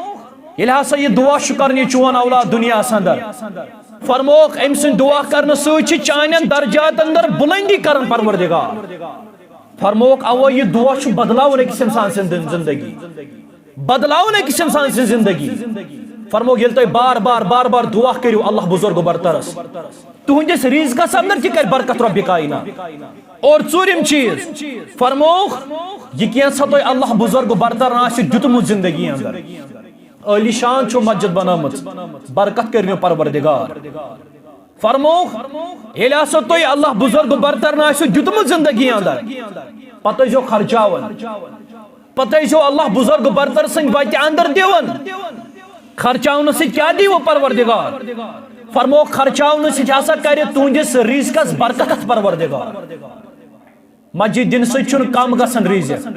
ییٚلہِ ہسا یہِ دُعا چھُ کران، یہِ چون اولاد دُنیاہس اندر، فرمووُکھ، أمۍ سٕنٛدِ دُعا کرنہٕ سۭتۍ چھِ چانٮ۪ن درجاتن اندر بلندی کران پروردگار۔ فرمووُکھ، اَوَے یہِ دُعا چھُ بدلاوُن أکِس اِنسان سٕنٛز زِن-، زِندگی۔ بدلاوُن أکِس اِنسان سٕنٛز زِندگی۔ فرمووُکھ، ییٚلہِ تُہۍ بار بار، بار بار دُعا کٔرِو اللہ بُزرگ برترس، تُہٕنٛدِس رِزقس اندر تہِ کرِ برکت رۄبِ کائنات۔ اور ژوٗرِم چیٖز، فرمووُکھ، یہِ کینٛژھا تۄہہِ اللہ بُزرگ برترن آسہِ دیُتمُت زِندگی اندر۔ عٲلی شان چھُ مسجد بنٲومٕژ، برکت کٔرِنو پروردگار۔ فرمووُکھ، ییٚلہِ ہسا تۄہہِ اللہ بُزرگ برترن آسہِ دیُتمُت زندگی اندر، پتہٕ ٲسۍزیو خرچاوان، پتہٕ ٲسۍزیو اللہ بُزرگ برتر سٕنٛدِ وتہِ اندر دِوان۔ خرچاونہٕ سۭتۍ کیٛاہ دیٖوٕ پروردگار؟ فرمووُکھ، خرچاونہٕ سۭتۍ ہسا کرِ تُہنٛدِس رِزقس برکت پروردگار۔ مسجد دِنہٕ سۭتۍ چھُنہٕ کم گژھان رِزق۔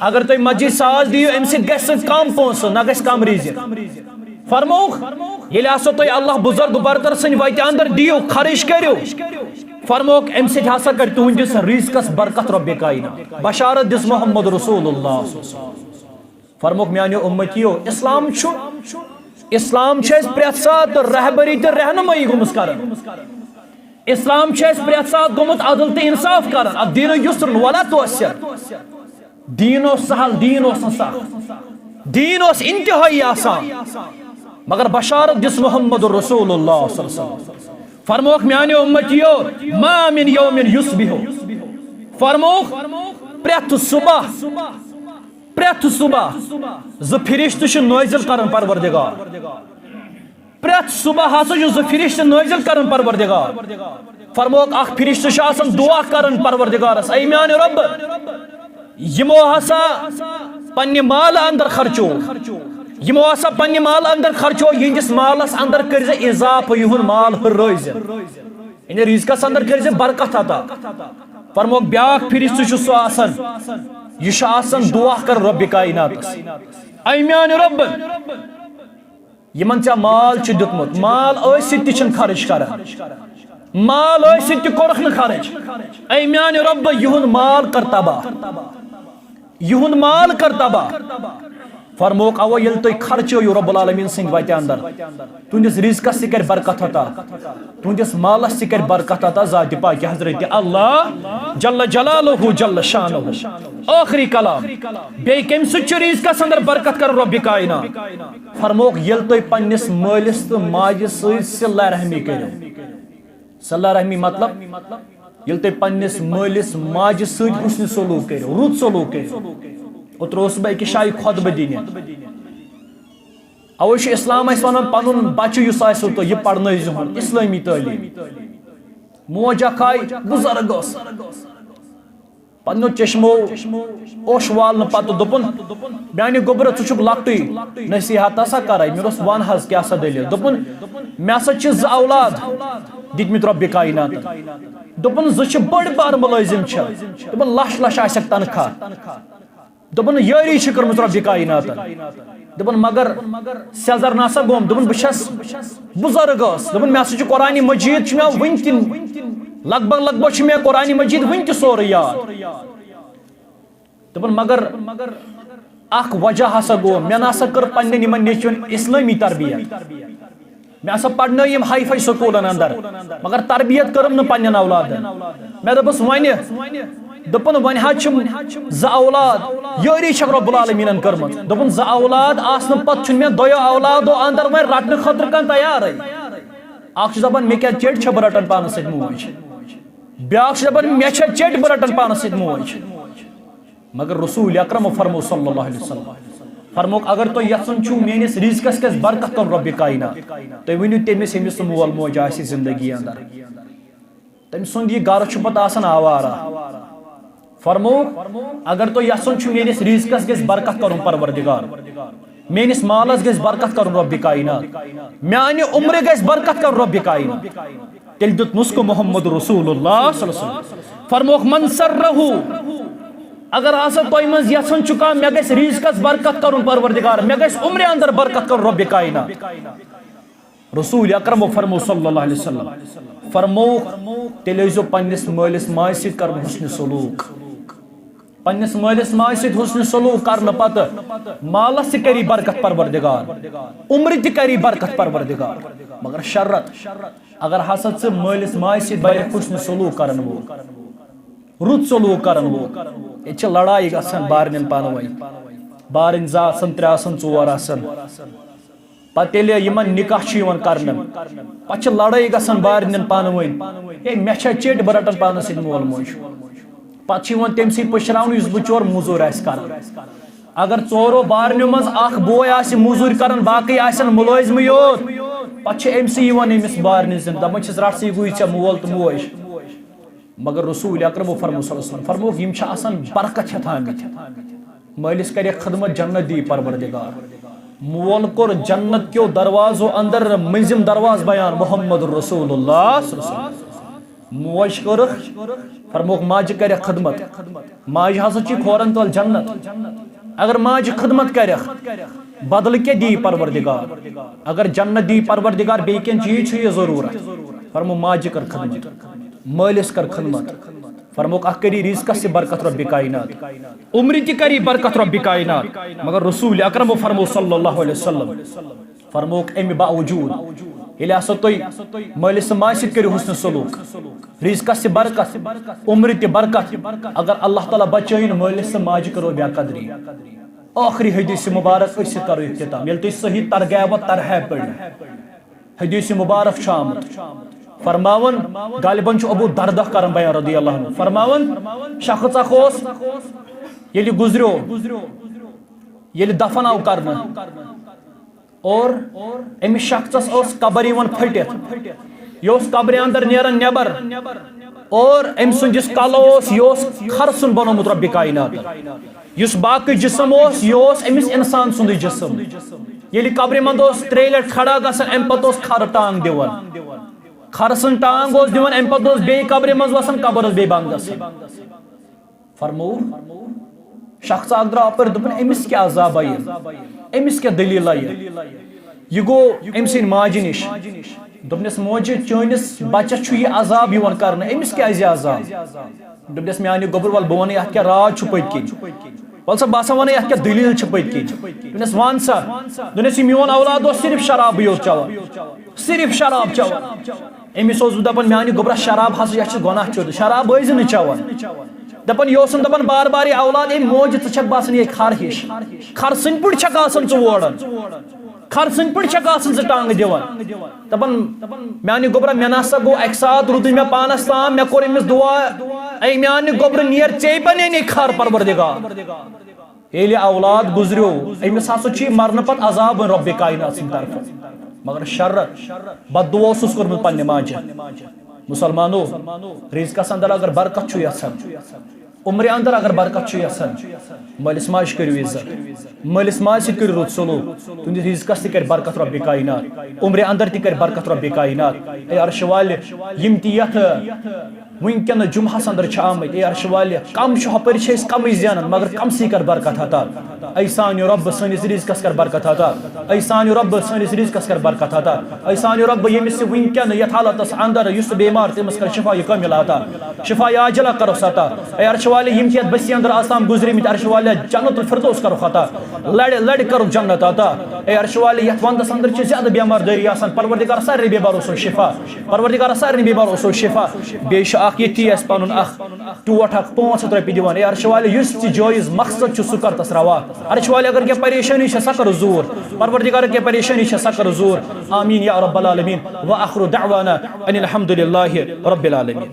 اگر تُہۍ مسجد ساز دِیِو، اَمہِ سۭتۍ گژھِ نہٕ کم پونٛسہٕ، نہ گژھِ کم رِزق۔ فرمووُکھ، ییٚلہِ ہسا تُہۍ اللہ بُزرگ برتر سٕنٛدِ وتہِ اندر دِیِو، خرٕچ کٔرِو، فرمووُکھ، اَمہِ سۭتۍ ہسا کرِ تُہنٛدِس رِزقس برکت رۄبِ کائنات۔ بشارت دِژ محمد رسول اللہ۔ فرمووُکھ، میانیو اُمتیو، اسلام چھُ، اسلام چھُ اَسہِ پرٛٮ۪تھ ساتہٕ رہبری تہٕ رہنمٲیی گٔمٕژ کران۔ اسلام چھُ اَسہِ پرٛٮ۪تھ ساتہٕ گوٚمُت عدل تہٕ انصاف کران، الدین یسر ولا تعسر۔ دین اوس سہل، دین اوس نہٕ سخت، دین اوس انتہٲئی آسان۔ مگر بشارت دِژ محمد رسول اللہ صلی اللہ علیہ وسلم۔ فرمووُکھ، میانیو امتیو، ما من یوم یصبح۔ فرمووُکھ، پرٛٮ۪تھ صبح، پرٛٮ۪تھ صبح زٕ فرشتہٕ چھِ نٲزِل کران پروردگار۔ پرٛٮ۪تھ صبح ہسا چھُ زٕ فرشتہٕ نٲزِل کران پروردگار۔ فرمووُکھ، اکھ فرشتہٕ چھُ آسان دعا کران پروردگارس، اے میانہِ رۄب، یِمو ہسا پننہِ مالہٕ اندر خرچو، یِمو ہسا پننہِ مالہٕ اندر خرچو، یِہنٛدِس مالس اندر کٔرۍ زِ اضافہٕ، یِہُنٛد مال ہُررٲوۍ زِ، یعنی رزقس اندر کٔرۍ زِ برکت عطا۔ فرمووُکھ، بیاکھ فرشتہٕ چھُ سُہ آسان، یہِ چھُ آسان دعا کران رۄبِ کائناتس، اے میانہِ رۄب، یِمن ژےٚ مال چھُ دیُتمُت، مال ٲسِتھ تہِ چھِنہٕ خرٕچ کران، مال ٲسِتھ تہِ کوٚرُکھ نہٕ خرٕچ۔ اے میانہِ رۄبہٕ، یِہُنٛد مال کر تباہ، یِہُنٛد مال کر تباہ۔ فرمووُکھ، اَوَے ییٚلہِ تُہۍ خرچٲیِو رۄب العالمیٖن سٕنٛدِ وَتہِ اندر، تُہنٛدِس رزقس تہِ کرِ برکت عطا، تُہنٛدِس مالس تہِ کرِ برکت عطا ذاتِ پاکہِ حضرت اللہ جل جلالہ جل شانہ۔ ٲخری کلام، بیٚیہِ کَمہِ سۭتۍ چھُ رزقس اندر برکت کران رۄبِ کائنات؟ فرمووُکھ، ییٚلہِ تُہۍ پننِس مٲلِس تہٕ ماجہِ سۭتۍ صلہ رحمی کٔرِو۔ صلہ رحمی مطلب، ییٚلہِ تُہۍ پننِس مٲلِس ماجہِ سۭتۍ حسنِ سلوک کٔرِو، رُت سلوک کٔرِو۔ اوترٕ اوسُس بہٕ أکِس جایہِ خطبہٕ دِنہِ۔ اوے چھُ اسلام اَسہِ وَنان، پنُن بچہٕ یُس آسہِ، تہٕ یہِ پرنٲوزِہون اسلٲمی تعلیٖم۔ موج اکھ آیہِ، بُزرگ ٲس، پننیو چشمو اوٚش والنہٕ پتہٕ دوٚپُن، میانہِ گوٚبرٕ، ژٕ چھُکھ لۄکٹُے، نصیحت ہسا کرے۔ مےٚ دوٚپُس، وَن حظ، کیٛاہ سا دٔلیٖل؟ دوٚپُن، مےٚ ہسا چھِ زٕ اولاد دِتمٕتۍ رۄبِ کائناتن۔ دوٚپُن، زٕ چھِ بٔڑۍ بار مُلٲزِم چھِ، دوٚپُن، لچھ لچھ آسٮ۪کھ تنخواہ۔ دوٚپُن، یٲری چھِ کٔرمٕژ رۄبِ کائناتن۔ دوٚپُن، مگر سیٚزر نسا گوٚم۔ دوٚپُن، بہٕ چھَس بُزرگ ٲس۔ دوٚپُن، مےٚ ہسا چھُ قرآنِ مجیٖد، چھُ مےٚ وٕنہِ تہِ لگ بگ، لگ بگ چھُ مےٚ قرآنِ مجیٖد وٕنہِ تہِ سورُے یاد۔ دوٚپُن، مگر اکھ وجہ ہسا گوٚو، مےٚ نسا کٔر پننٮ۪ن یِمن نیٚچوٮ۪ن اسلٲمی تربیت۔ مےٚ ہسا پرنٲے یِم ہاے فاے سکوٗلن اندر، مگر تربیت کٔرٕم نہٕ پننٮ۪ن اولادن۔ مےٚ دوٚپُس وۄنۍ، دوٚپُن، وۄنۍ حظ چھِم زٕ اولاد، یٲری چھکھ رۄب العالمیٖنن کٔرمٕژ۔ دوٚپُن، زٕ اولاد آسنہٕ پتہٕ چھُنہٕ مےٚ دۄیو اولادو اندر وۄنۍ رٹنہٕ خٲطرٕ کانٛہہ تیارٕے۔ اکھ چھُ دپان، مےٚ کیٛاہ چیٚٹۍ چھےٚ بہٕ رٹان پانس سۭتۍ موج؟ بیاکھ چھُ دپان، مےٚ چھےٚ چیٚٹۍ بہٕ رٹان پانس سۭتۍ موج؟ مگر رسول اکرم فرمو صلی اللہ علیہ وسلم، فرمووُکھ، اگر تُہۍ یژھان چھِو میٲنِس رزقس گژھِ برکت کرُن رۄبِ کائنات، تُہۍ ؤنِو تٔمِس، ییٚمِس سُہ مول موج آسہِ زندگی اندر، تٔمۍ سُنٛد یہِ گرٕ چھُ پتہٕ آسان آوارہ۔ فرمووُکھ، اگر تُہۍ یژھان چھِو میٲنِس رزقس گژھِ برکت کرُن پروردگار، میٲنِس مالس گژھِ برکت کرُن رۄبِ کائنات، میانہِ عمرِ گژھِ برکت کرُن رۄبِ کائنات، تیٚلہِ دیُت نسخہٕ محمد رسول اللہ صلی اللہ علیہ وسلم۔ فرمووُکھ، من سرہ، اگر ہسا تۄہہِ منٛز یژھان چھُ کانٛہہ، مےٚ گژھِ رزقس برکت کرُن پروردگار، مےٚ گژھِ عمرِ اندر برکت کرُن رۄبِ کائنات۔ رسول اکرم فرمو صلی اللہ علیہ وسلم، فرمووُکھ، تیٚلہِ ٲسۍزیو پننِس مٲلِس ماجہِ سۭتۍ کرُن حسنِ سلوک۔ پننِس مٲلِس ماجہِ سۭتۍ حسنِ سلوک کرنہٕ پتہٕ مالس تہِ کری برکت پروردگار، عمرِ تہِ کری برکت پروردگار۔ مگر شرط، اگر ہسا ژٕ مٲلِس ماجہِ سۭتۍ بنکھ حسنِ سلوک کرن وول، رُت سلوک کرن وول، ییٚتہِ چھِ لڑایہِ گژھان بارنٮ۪ن پانہٕ ؤنۍ، بارٕنۍ زٕ آسن، ترٛےٚ آسن، ژور آسن، پتہٕ ییٚلہِ یِمن نکاح چھُ یِوان کرنہٕ، پتہٕ چھِ لڑٲے گژھان بارنٮ۪ن پانہٕ ؤنۍ، ہے، مےٚ چھا چیٚٹۍ، بہٕ رٹن پانس سۭتۍ مول موج۔ پتہٕ چھُ یِوان تٔمۍ سٕے پٔشراونہٕ، یُس بچور موٚزوٗرۍ آسہِ کران۔ اگر ژورو بارنیو منٛز اکھ بوے آسہِ موٚزوٗرۍ کران، باقٕے آسن مُلٲزمٕے یوت، پتہٕ چھِ أمۍ سٕے یِوان أمِس بارنہِ زِنٛدٕ، دپان چھِس، رٹھ سا، یہِ گوٚو ژےٚ مول تہٕ موج۔ مگر رسول اکرم فرمو صلی اللہ علیہ وسلم فرمووُکھ، یِم چھِ آسان برکت ہٮ۪تھ آمٕتۍ۔ مٲلِس کرِ خدمت، جنت دی پروردگار۔ مول کوٚر جنت کیو دروازو اندر مٔنٛزِم دروازٕ بیان، محمد رسول اللہ صلی اللہ علیہ وسلم۔ موج کٔرٕکھ، فرمووُکھ، ماجہِ کرِ خدمت۔ ماجہِ ہسا چھِ کھورن تل جنت۔ اگر ماجہِ خدمت کرٮ۪کھ، بدلہٕ کیٛاہ دی پروردگار؟ اگر جنت دی پروردگار، بیٚیہِ کینٛہہ چیٖز چھُ یہِ ضروٗرت؟ فرمو، ماجہِ کر خدمت۔ مٲلِس کر خدمت۔ فرمووُکھ، اکھ کری رزقس تہِ برکت رۄبِ کائنات، عمرِ تہِ کری برکت رۄبِ کائنات۔ مگر رسول اکرم فرمو صلی اللہ علیہ وسلم، فرمووُکھ، امہِ باوجود ییٚلہِ ہسا تُہۍ مٲلِس تہٕ ماجہِ سۭتۍ کٔرِو حُسنِ سلوٗک، رِزقَس تہِ برکت، عمرِ تہِ برکت، اگر اللہ تعالیٰ بچٲیِن مٲلِس تہٕ ماجہِ کٔرو بے قدری۔ ٲخری حدیث مبارک أسۍ سۭتۍ کرو اختتام، ییٚلہِ تُہۍ صحیح ترغیب و ترہیب پٔرِو۔ حدیث مبارک چھُ آمُت فرماوان، غالباً چھُ ابو دردہ کران بیان رضی اللہ عنہ، فرماوان، شخص اکھ اوس، ییٚلہِ گُزریو، ییٚلہِ دفن آو کرنہٕ، اور أمِس شخصس اوس قبر یِوان پھٔٹِتھ، یہِ اوس قبرِ اندر نیران نٮ۪بر، اور أمۍ سُنٛد یُس کلہٕ اوس، یہِ اوس کھرسُن بنومُت رۄبِ کاینات۔ یُس باقٕے جسم اوس، یہِ اوس أمِس انسان سُنٛدُے جسم۔ ییٚلہِ قبرِ منٛز اوس ترٛیٚیہِ لٹہِ کھڑا گژھان، اَمہِ پتہٕ اوس کھرٕ ٹانگ دِوان۔ کھرٕ سٕنٛز ٹانگ اوس دِوان، اَمہِ پتہٕ اوس بیٚیہِ قبرِ منٛز وسان، قبر ٲس بیٚیہِ بنٛد گژھان۔ فرموو، شخص اکھ درٛاو اپٲرۍ، دوٚپُن، أمِس کیٛاہ عذاب آیہِ؟ أمِس کیٛاہ دٔلیٖل آیہِ؟ یہِ گوٚو أمۍ سٕنٛدِ ماجہِ نِش۔ دوٚپنَس، موجہِ، چٲنِس بچس چھُ یہِ عذاب یِوان کرنہٕ، أمِس کیٛازِ عذاب؟ دوٚپنَس، میٛانہِ گوٚبُر، وَلہٕ بہٕ وَنَے اَتھ کیٛاہ راز چھُ پٔتۍ کِنۍ۔ وَلہٕ سا، بہٕ ہسا وَنَے اَتھ کیٛاہ دٔلیٖل چھِ پٔتۍ کِنۍ۔ دوٚپنَس، وَن سا۔ دوٚپنَس، یہِ میون اولاد اوس صرف شرابٕے یوت چٮ۪وان، صرف شراب چٮ۪وان۔ أمِس اوس بہٕ دَپان، میٛانہِ گوٚبرا، شراب ہسا، یہِ چھِ گۄناہ چھُ، شراب ٲسۍ زِ نہٕ چٮ۪وان۔ دَپان، یہِ اوسُم دَپان بار بار، یہِ اولاد، اے موج، ژٕ چھَکھ باسان یہِ کھر ہِش۔ کھر سٕنٛدۍ پٲٹھۍ چھَکھ آسان ژٕ ووران۔ کھر سٕنٛدۍ پٲٹھۍ چھَکھ آسان ژٕ ٹانٛگہٕ دِوان۔ دَپان، میٛانہِ گوٚبرا، مےٚ نہ سا گوٚو اَکہِ ساتہٕ، روٗدُے مےٚ پانَس تام، مےٚ کوٚر أمِس دُعا، اے میٛانہِ گوٚبرٕ، نیر ژے بَنے نے کھر، پروردگار۔ ییٚلہِ اولاد گُزریو، أمِس ہسا چھُ یہِ مرنہٕ پتہٕ عذاب وۄنۍ رۄبِ کاینات سٕنٛدِ طرفہٕ۔ مگر شرط، بددعا اوسُس کوٚرمُت پننہِ ماجہِ۔ مسلمانو، رزقس اندر اگر برکت چھُ یژھان، عمرِ اندر اگر برکت چھُ یژھان، مٲلِس ماجہِ کٔرِو عزت، مٲلِس ماجہِ سۭتۍ کٔرِو رُت سلوک، تُہنٛدِس رزقس تہِ کرِ برکت رۄبِ کاینات، عمرِ اندر تہِ کرِ برکت رۄبِ کاینات۔ اے عرشہِ والہِ، یِم تہِ یتھ وٕنکیٚن جمعہس اندر چھِ آمٕتۍ، اے عرشہِ والہِ، کم چھُ، ہپٲرۍ چھِ أسۍ کمٕے زینان، مگر کمسٕے کر برکت عطا۔ اے سانہِ رۄب، سٲنِس رزقس کر برکت عطا۔ اے سانہِ رۄب، سٲنِس رزقس کر برکت عطا۔ اے سانہِ رۄب، ییٚمِس یہِ وٕنکیٚن یتھ حالتس اندر، یُس تہِ بیمار، تٔمِس کر شفا یہِ کاملہ عطا، شفا عاجلہ کرُس عطا۔ اے عرشہِ والہِ، یِم تہِ یتھ بستی اندر آز تام گُزریمٕتۍ، عرشہِ والہِ، جنت الفردوس کرُکھ عطا، لڑِ لڑِ کرُکھ جنت عطا۔ اے عرشہِ والہِ، یتھ ونٛدس اندر چھِ زیادٕ بیمار دٲری آسان، پروردگار، سارنٕے بیمارو سوز شفا، پروردگار، سارنٕے بیمارو سوز شفا۔ بیٚیہِ چھُ اکھ ییٚتی اَسہِ پنُن اکھ ٹوٹھ اکھ پانٛژھ ہتھ رۄپیہِ دِوان۔ اے عرشہِ والہِ، یُس تہِ جٲیز مقصد چھُ، سُہ کر تس روا۔ عرشہِ والہِ، اگر کینٛہہ پریشٲنی چھےٚ، سۄ کر زوٗر۔ پروردگار، کینٛہہ پریشٲنی چھےٚ، سۄ کر زوٗر۔ آمین یا رب العالمین۔ وآخر دعوانا ان الحمد للہ رب العالمین۔